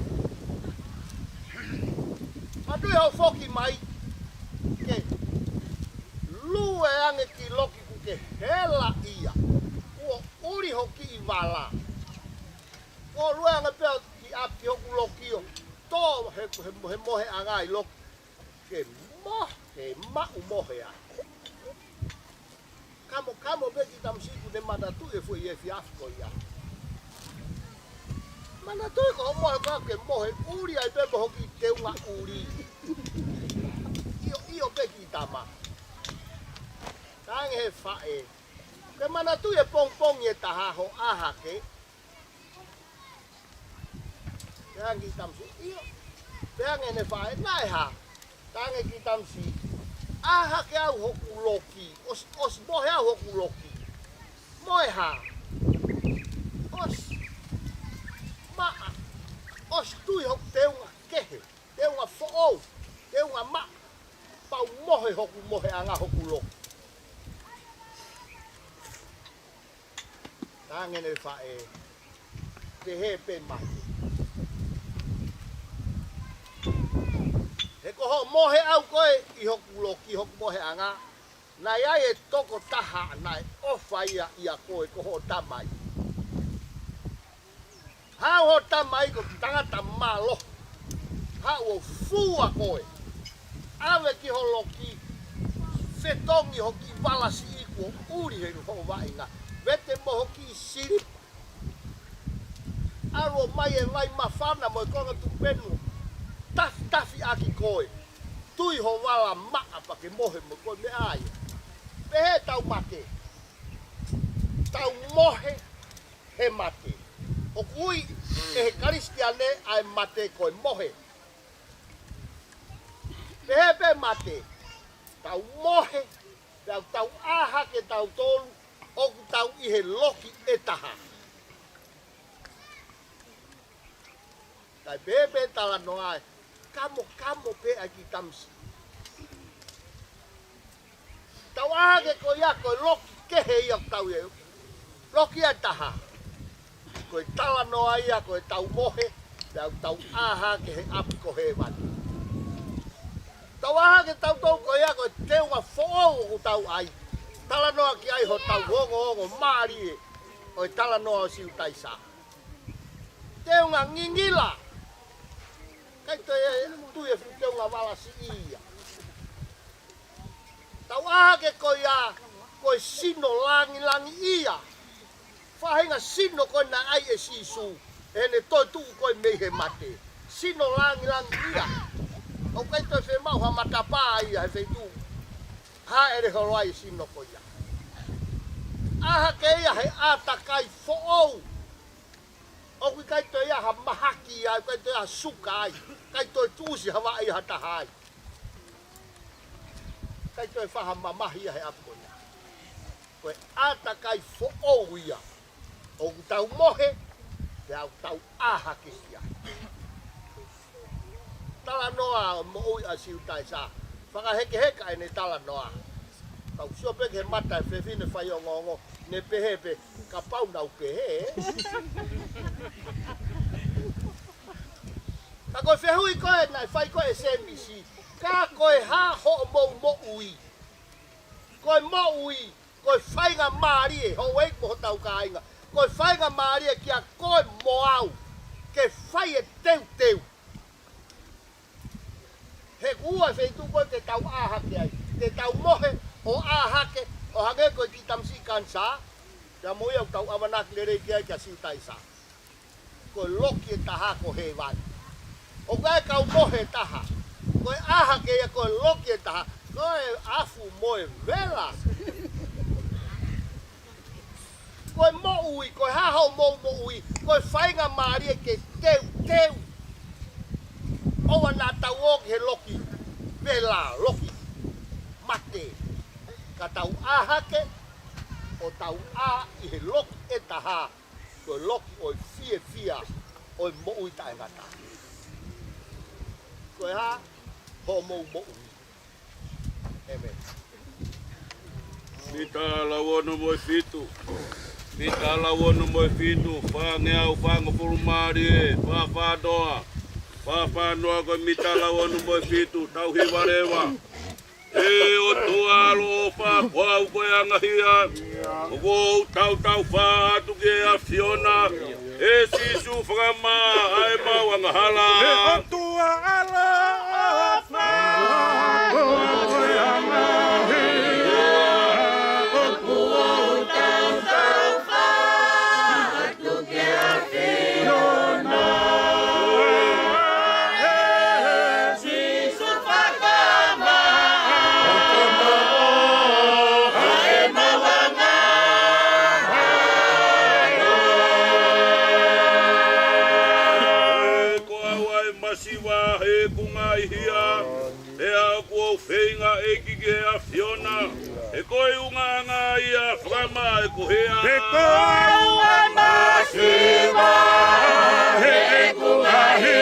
Manatuʻi hoʻo foki mai, ke lue ange ki loki kuo ke hela ia, kuo ʻuli ho kiʻi vala. Ko e lue ange pē ki ʻapi hoku loki ʻo tō he, he, he moheʻanga ʻi loki. Ke mohe, maʻu mohe ai. Kamokamo pē kiʻi tamasiʻi kuo ne manatuʻi e foʻi efiafi ko ia. Manatuʻi ko hoʻo mohe ko ē ke mohe ʻuli ai pē mo ho kiʻi teunga ʻuli. ʻIo, ʻio pē kiʻi tama. Talaange he faʻē: Ke manatuʻi e pongipongi ʻe taha hoʻo ʻā hake. Pehē ange kiʻi tamasiʻi: ʻIo. Pehē ange ʻene faʻē: Naʻe hā? Talaange kiʻi tamasiʻi: ʻĀ hake au hoku loki, ʻosi, ʻosi mohe au hoku loki. Mo e hā? ʻOsi. Maʻa. ʻOsi tui hoku teunga kehe, teunga foʻou, teunga maʻa, pau mohe hoku moheʻanga, hoku loki. Talaange ʻe he faʻē, pehē pē mate. He ko hoʻo mohe ʻau koe ʻi hoku loki, hoku moheʻanga, naʻe ʻi ai e tokotaha naʻe ʻofa ia ʻia koe, ko hoʻo tamai. Haʻu hoʻo tamai ko e tangata mālohi. Haʻu ʻo fua koe. ʻAve ki ho loki, fetongi ho kiʻi vala siʻi kuo ʻuli he hoʻo vaʻinga. Vete mo ho kiʻi silipa. ʻAlu ʻo ʻomai e vai māfana mo e konga tupenu. Tafitafi ʻaki koe. Tui ho vala maʻa pea ke mohe mo koe, meʻa ia. Pehē tau mate. Tau mohe he mate. ʻOku ui ʻe he Kalisitiane ʻa e mate ko e mohe. Pehē pē mate. Tau mohe, pea tau ʻā hake tautolu, ʻoku tau ʻi he loki ʻe taha. Kae pehē pē talanoa ē, kamokamo pē ʻa e kiʻi tamasiʻi. Tau ʻā hake ko ia ko e loki kehe ia ʻoku tau ʻi ai. Loki ʻe taha. Ko e talanoa ia ko e tau mohe, pea tau ʻā hake he ʻapi ko hēvani. Tau ʻā hake tautolu ko ia ko e teunga foʻou ʻoku tau ʻi ai. Talanoa ki ai hotau ongoongo mālie ʻo e talanoa ʻo Siutaisa. Teunga ngingila. ʻIkai toe tui e fuʻu teunga vala siʻi ia. Tau ʻā hake ko ia, ko e sino langilangiʻia. Faʻahinga sino ko ē naʻe ʻai ʻe Sīsū, ʻi heʻene toetuʻu ko ē mei he mate. Sino langilangiʻia. ʻOku ʻikai toe fiemaʻu ha matapā ia he feituʻu. Hāʻele holo ai e sino ko ia. ʻĀ hake ia he ʻātakai foʻou. ʻOku ʻikai toe ʻi ai ha mahaki ai, ʻikai toe ʻi ai ha suka ai, ʻikai toe tuʻusi ha vaʻe ʻi ha taha ai. ʻIkai toe fai ha mamahi ia he ʻapi ko ia. Ko e ʻātakai foʻou ia. ʻOku tau mohe, pea ʻoku tau ʻā hake ki ai. Talanoa ʻo e moʻui ʻa Siutaisa. Fakahekeheka ʻene talanoa. Kau sio pē ki he mata e fefine faiongoongo, ne pehē pē, kapau naʻa ku pehē. Ka ko e fehuʻi ko ē naʻe fai ko ē ʻe Sēmisi, ka ko e hā hoʻomou moʻui? Ko e moʻui, ko e faingamālie, houʻeiki mo hotau kāinga. Ko e faingamālie kia koe mo au ke fai e teuteu. He ʻoku ua e feituʻu ko ē te tau ʻā hake ai. Te tau mohe ʻo ʻā hake, ʻo hangē ko e kiʻi tamasiʻi kanisā. Pea mo ia ʻoku tau ʻamanaki lelei ki ai kia Siutaisa. Ko e loki ʻe taha ko hēvani. ʻOku ʻi ai e kau mohe ʻe taha. Ko e ʻā hake ia ko e loki ʻe taha. Ko e afu mo e vela. Ko e moʻui, ko e hā hoʻomou moʻui, ko e faingamālie ke teuteu. ʻOua naʻa tau ō ki he loki vela, loki mate. Ka tau ʻā hake, ʻo tau ʻā ʻi he loki ʻe taha, ko e loki ʻo e fiefia, ʻo e moʻui taʻengata. Ko e hā hoʻomou moʻui? ʻĒmeni. Mita lau ono mo e fitu. Mita lau ono mo e fitu. Fāngeau fāngofulu mā lie. Fā fā noa. Fā fā noa ko e mita lau ono mo e fitu. Tau hiva leva. ʻE ʻOtua ʻaloʻofa, ko au ko e angahia. ʻOku ou tautau fā atu ki he ʻAfiona. ʻE Sīsū, fakamaʻa ʻemau angahala. ʻE ʻOtua ʻaloʻofa, ko au ko e angahia. ʻOku ou tautau fā atu ki he ʻAfiona. ʻE Sīsū, fakamaʻa ʻemau angahala. Ko au ʻa e masiva heʻeku ngaahi hia, pea ʻoku ou feinga ʻEiki ki he ʻAfiona. He ko e ʻulungaanga ia, fakamaʻa ʻeku hia. He ko au ʻa e masiva heʻeku ngaahi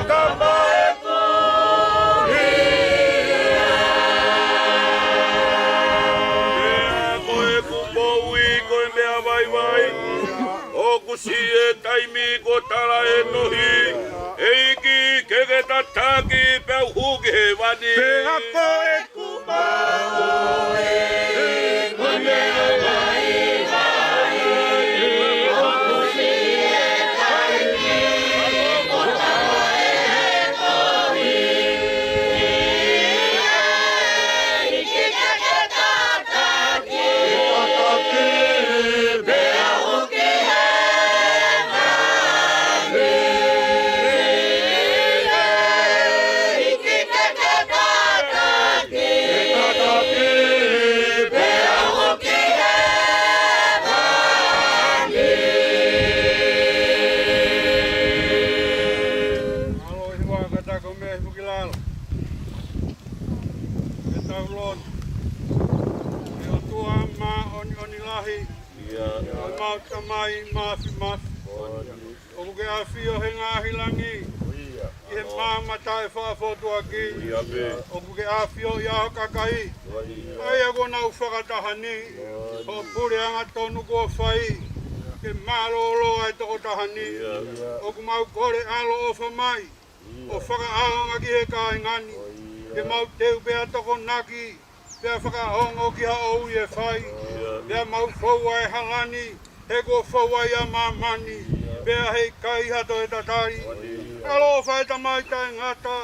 Tama ʻeku hia. Pea ko ʻeku moʻui ko e meʻa vaivai. ʻOku siʻi e taimi kuo tala e tohi. ʻEiki ke ke tataki pea u hū ki hēvani. Pea ko ʻeku Mālō ʻEiki, ʻoku tau mei fuki lalo. Ke tau lotu. ʻE ʻOtua māʻoniʻoni lahi. ʻIo. ʻOku mau Tamai Māfimafi. ʻOku ke ʻafio he ngaahi langi. ʻIo. ʻI he maama taʻefaʻafotuaki. ʻIo, pē. ʻOku ke ʻafio ʻi ho kakai. ʻIo. ʻA ia kuo nau fakataha ni. ʻIo. Hoʻo puleʻanga tonu kuo fai. Ke mālōlō ai e tokotaha ni. ʻIo. ʻOku mau kole ʻaloʻofa mai. ʻIo. ʻO fakaʻaonga ki he kāinga ni. ʻIo. Ke mau teu pea tokonaki. Pea fakaongo ki haʻo ui e fai. ʻIo. Pea mau foua e hala ni, he kuo foua ia ʻa māmani. ʻIo. Pea heʻikai ha toe tatali. ʻIo. ʻAloʻofa ʻe Tamai taʻengata,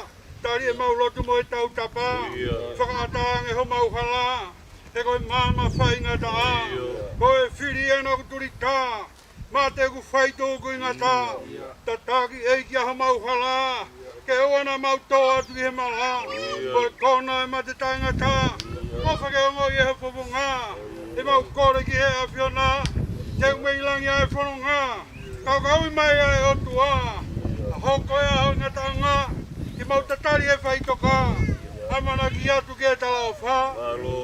tali ʻemau lotu mo e tautapa. ʻIo. Fakaʻatā ange homau hala, he ko e maama faingataʻa. ʻIo. Ko e fili ena ʻoku tulitā, mate ʻoku fai tukuingata. ʻIo. Tataki ʻEiki ʻa homau hala, ke ʻoua naʻa mau tō atu ki he mala. ʻIo. Ko e kona e mate taʻengata. ʻIo. ʻOfa ke ongoʻi ʻe ho fofonga ʻemau kole ki he ʻAfiona. Ke ʻume ʻi langi ʻa e fononga. Kaukauʻi mai ʻa e ʻOtua. ʻA hoko ʻa ho ngataʻanga. Ke mau tatali he faʻitoka. ʻAmanaki atu ki he talaʻofa. Mālō.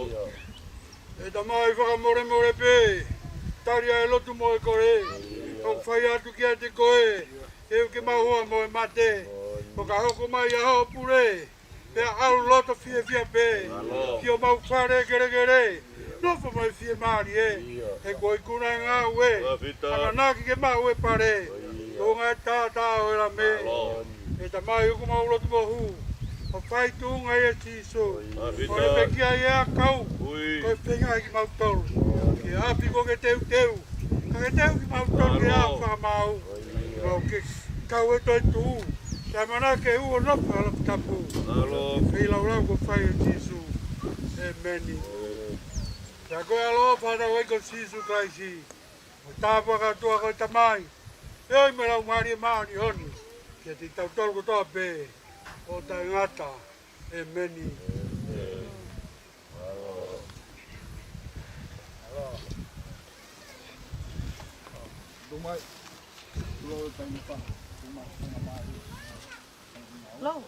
ʻE Tamai, fakamolemole pē, tali ʻa e lotu mo e kole, ʻoku fai atu kiate koe, ke ʻoua ke mau hoa mo e mate, ʻo ka hoko mai ʻa hoʻo pule, pea ʻalu loto fiefia pē, ki homau fale kelekele, nofo mai fiemālie, he kuo ikuna e ngāue, ʻamanaki ke maʻu e pale, tuʻunga e taʻataʻa ʻo e Lame. ʻE Tamai, ʻoku mau lotu mo hū, ʻo fai tuʻunga ʻia Sīsū. ʻO ne pekia ʻi he ʻakau, ko e feinga kimautolu. Ke ʻapi ko ke teuteu, ka ke teu kimautolu ke ʻafa mau. Mau ke kau e toetuʻu, ke ʻamanaki ke ʻuo nofo ʻa e ʻAlo tapu. Feilaulau ko e fai ʻe Sīsū. ʻEmeni. Pea ko e ʻaloʻofa ʻa hotau ʻEiki ko Sīsū Kalaisi, mo e tāpuaki ʻa e ʻOtua ko e Tamai, ʻo e ʻOtua mo e Laumālie Māʻoniʻoni, ke ʻiate kitautolu kotoa pē, ʻo taʻengata. ʻEmeni. Hello.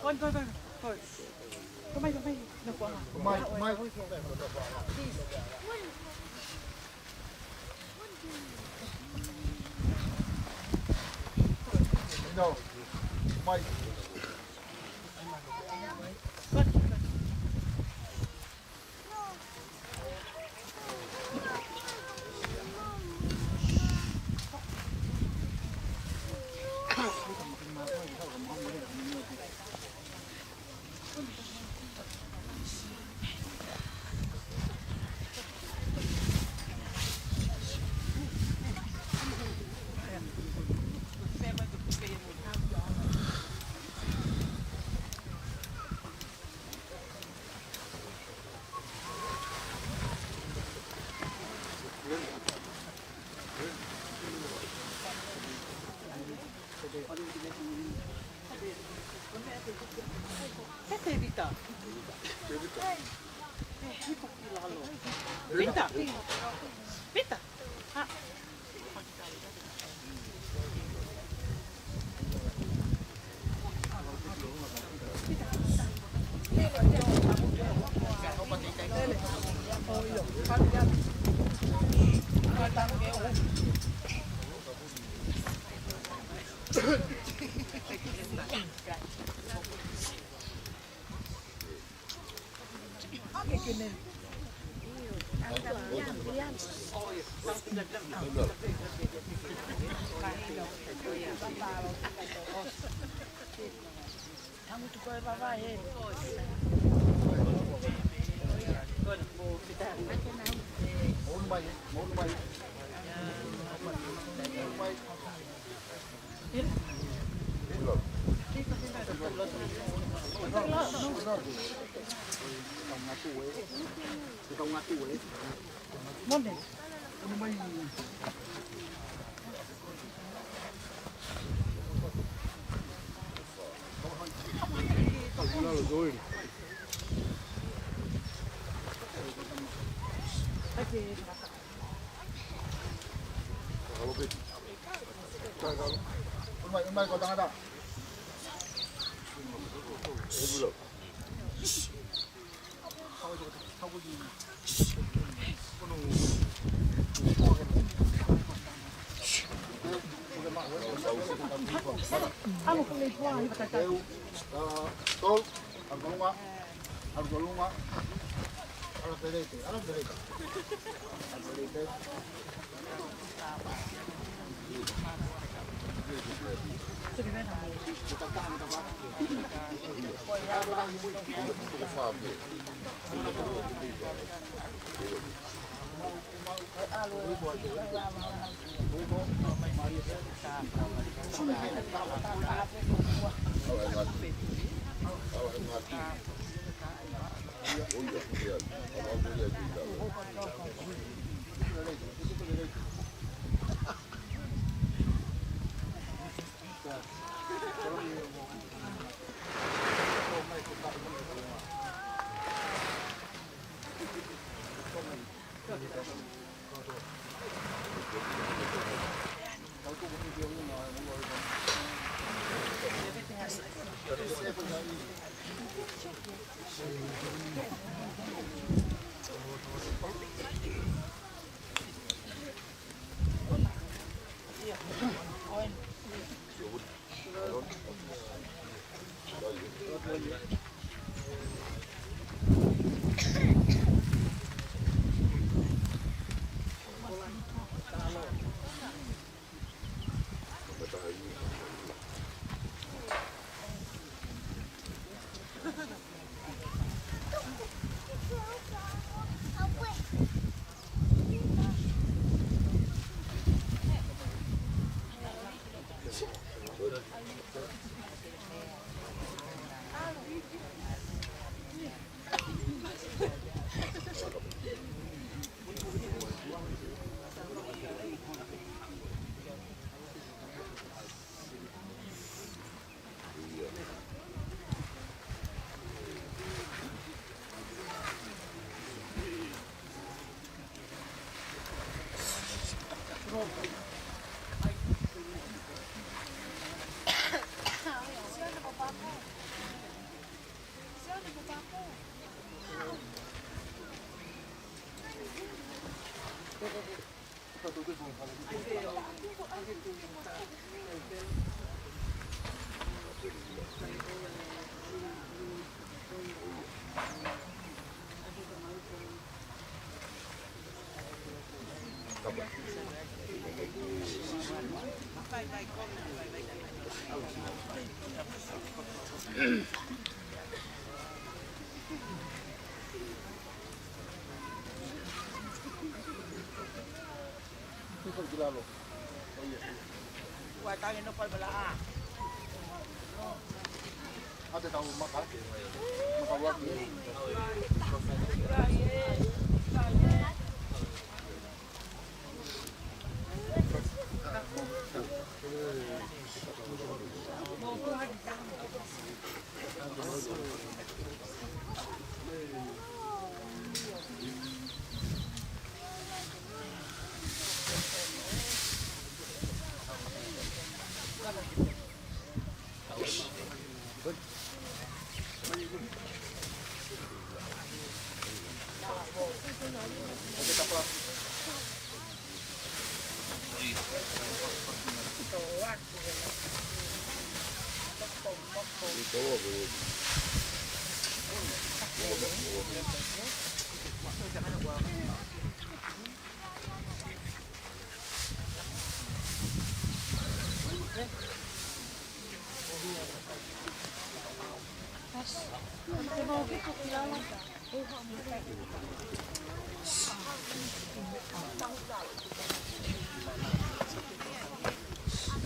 Go on, go, go, go. Go, go, go. No, go on. Go, go, go. Please. No. Go on, go on. Ko Tēvita. Tēvita. Pita. Pita. Ha.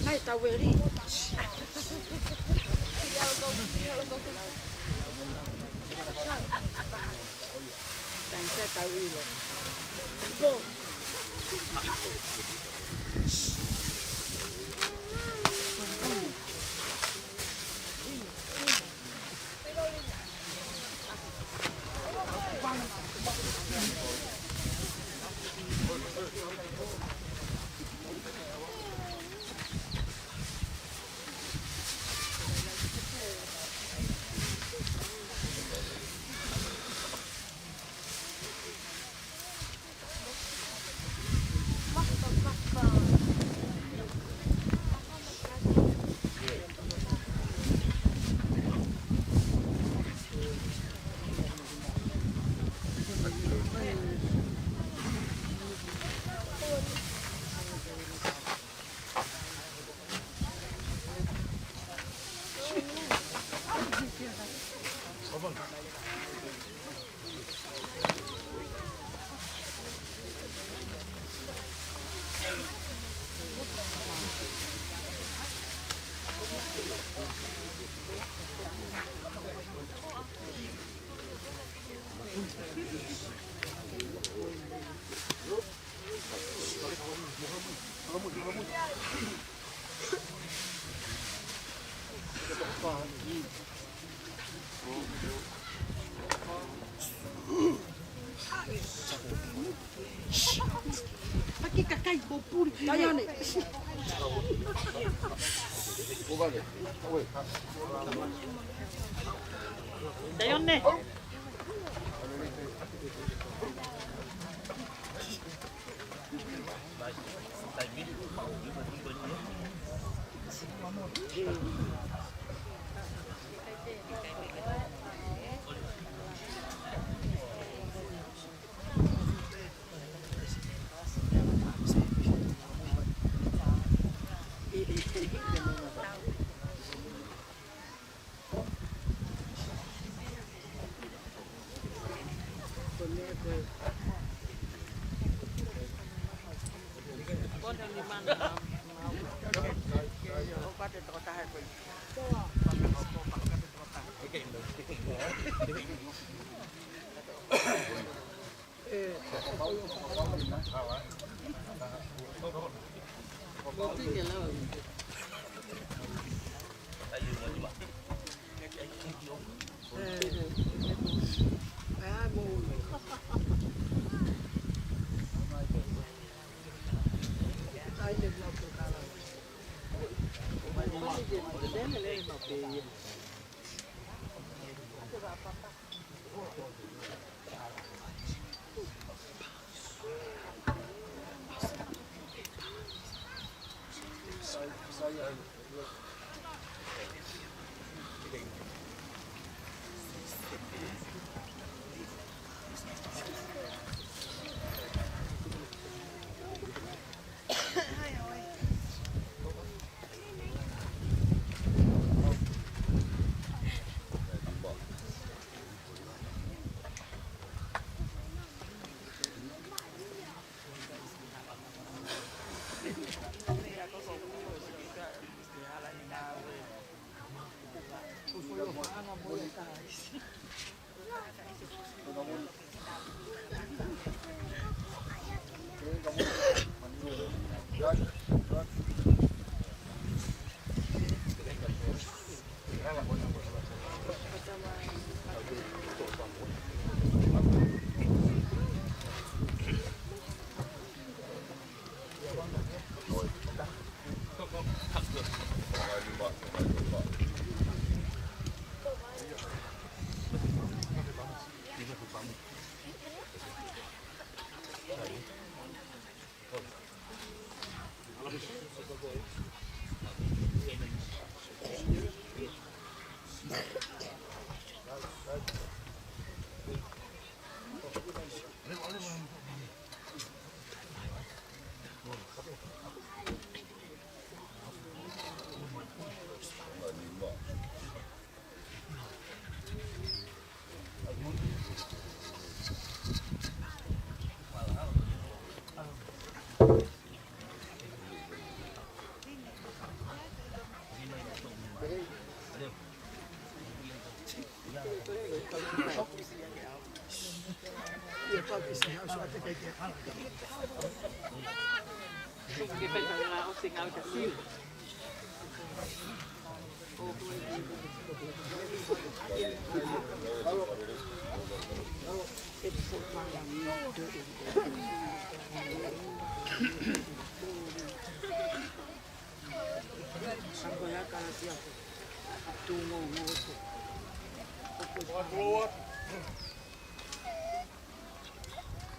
Nai tau eri. Taisa tau ilo. Paki kakai populi. Taione. Taione.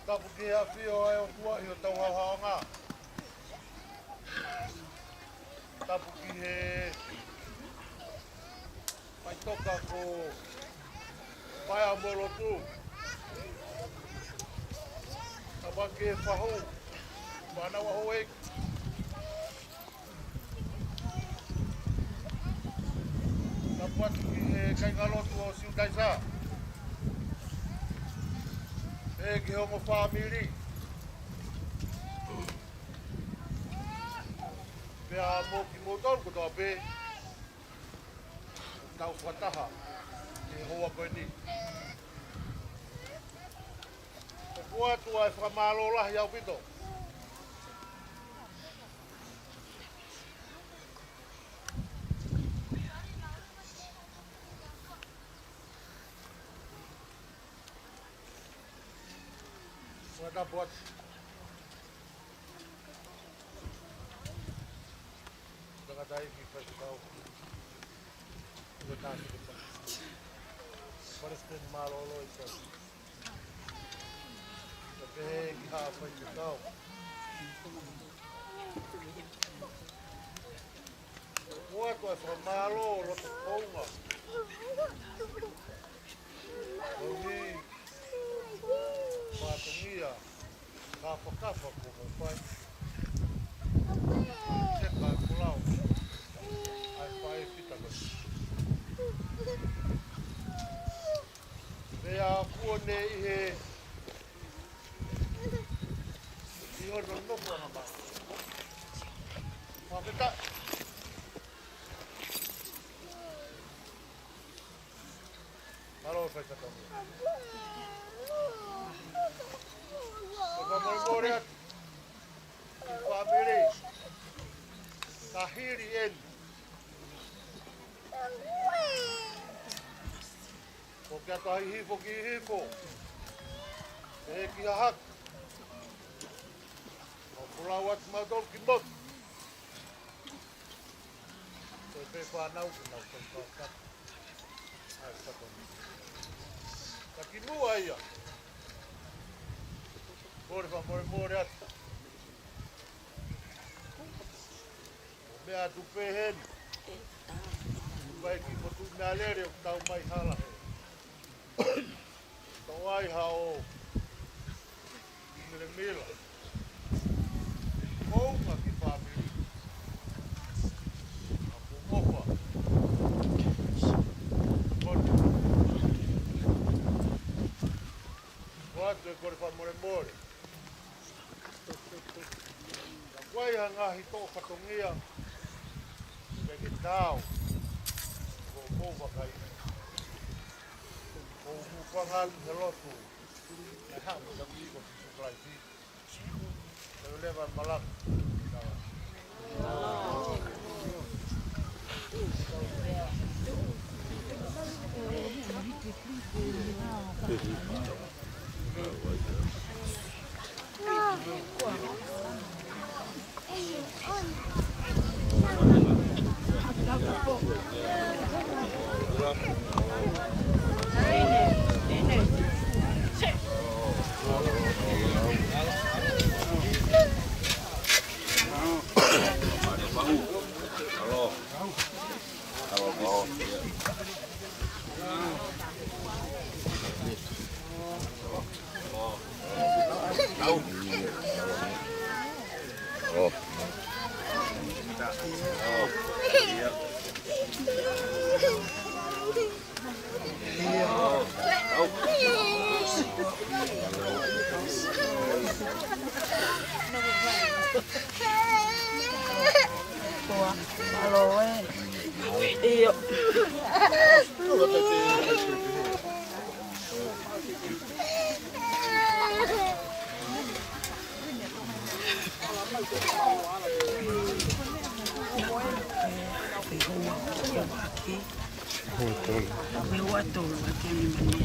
Tapu ki he ʻafio ʻa e ʻOtua ʻi hotau haohaoa. Tapu ki he faʻitoka ko Paea mo Lotu. Tapu ki he fahu, fānau ʻa houʻeiki. Tapu atu ki he kāingalotu ʻo Siutaisa. ʻEiki, ongo fāmili. Pea mo kimoutolu kotoa pē. Tau fakataha he houa ko eni. ʻOku ʻoatu ʻa e fakamālō lahi ʻaupito. Fakatapu atu. Tangataʻeiki Faifekau. Ko e tānaki ko Palesiteni Mālōlō ʻi Tonga. Ka pehē ki haʻa faifekau. ʻOatu ʻa e fakamālō loto kounga. Koeʻuhi fatongia, kafakafa kuo mou fai. Teka e pulau ʻa e faifekau. Pea kuo ne ʻi he, ʻi hono nofo ʻa e mama. Fakafetaʻi. Mālō faifekau. Fakamolemole atu ki he fāmili. Ka hili eni, ko e ʻatā ʻi Hihifo ki Hihifo, ʻe ki Hahake. ʻO pulau atu mautolu ki motu. Ko e pē fānau ke nau fai fakatapu. ʻAi, fakatapu. Ka kimuʻa ia, kole fakamolemole atu. ʻO meʻa atu pē heni. Vai ki motu meʻa lele ʻoku tau mai hala he. Tau ai hao. Milemila. Kounga ki fāmili. ʻA ko mofa. Kole. Ko atu e kole fakamolemole. Ka kuo ʻi ai ha ngaahi toʻo fatongia. Pea ke tau. Ko mou vakai. Ko u mou fanga atu he lotu. ʻE haʻu mo e ʻEiki ko Sīsū Kalaisi. Te u leva malaku. ʻIo. Mei ua tolu ake ni manu.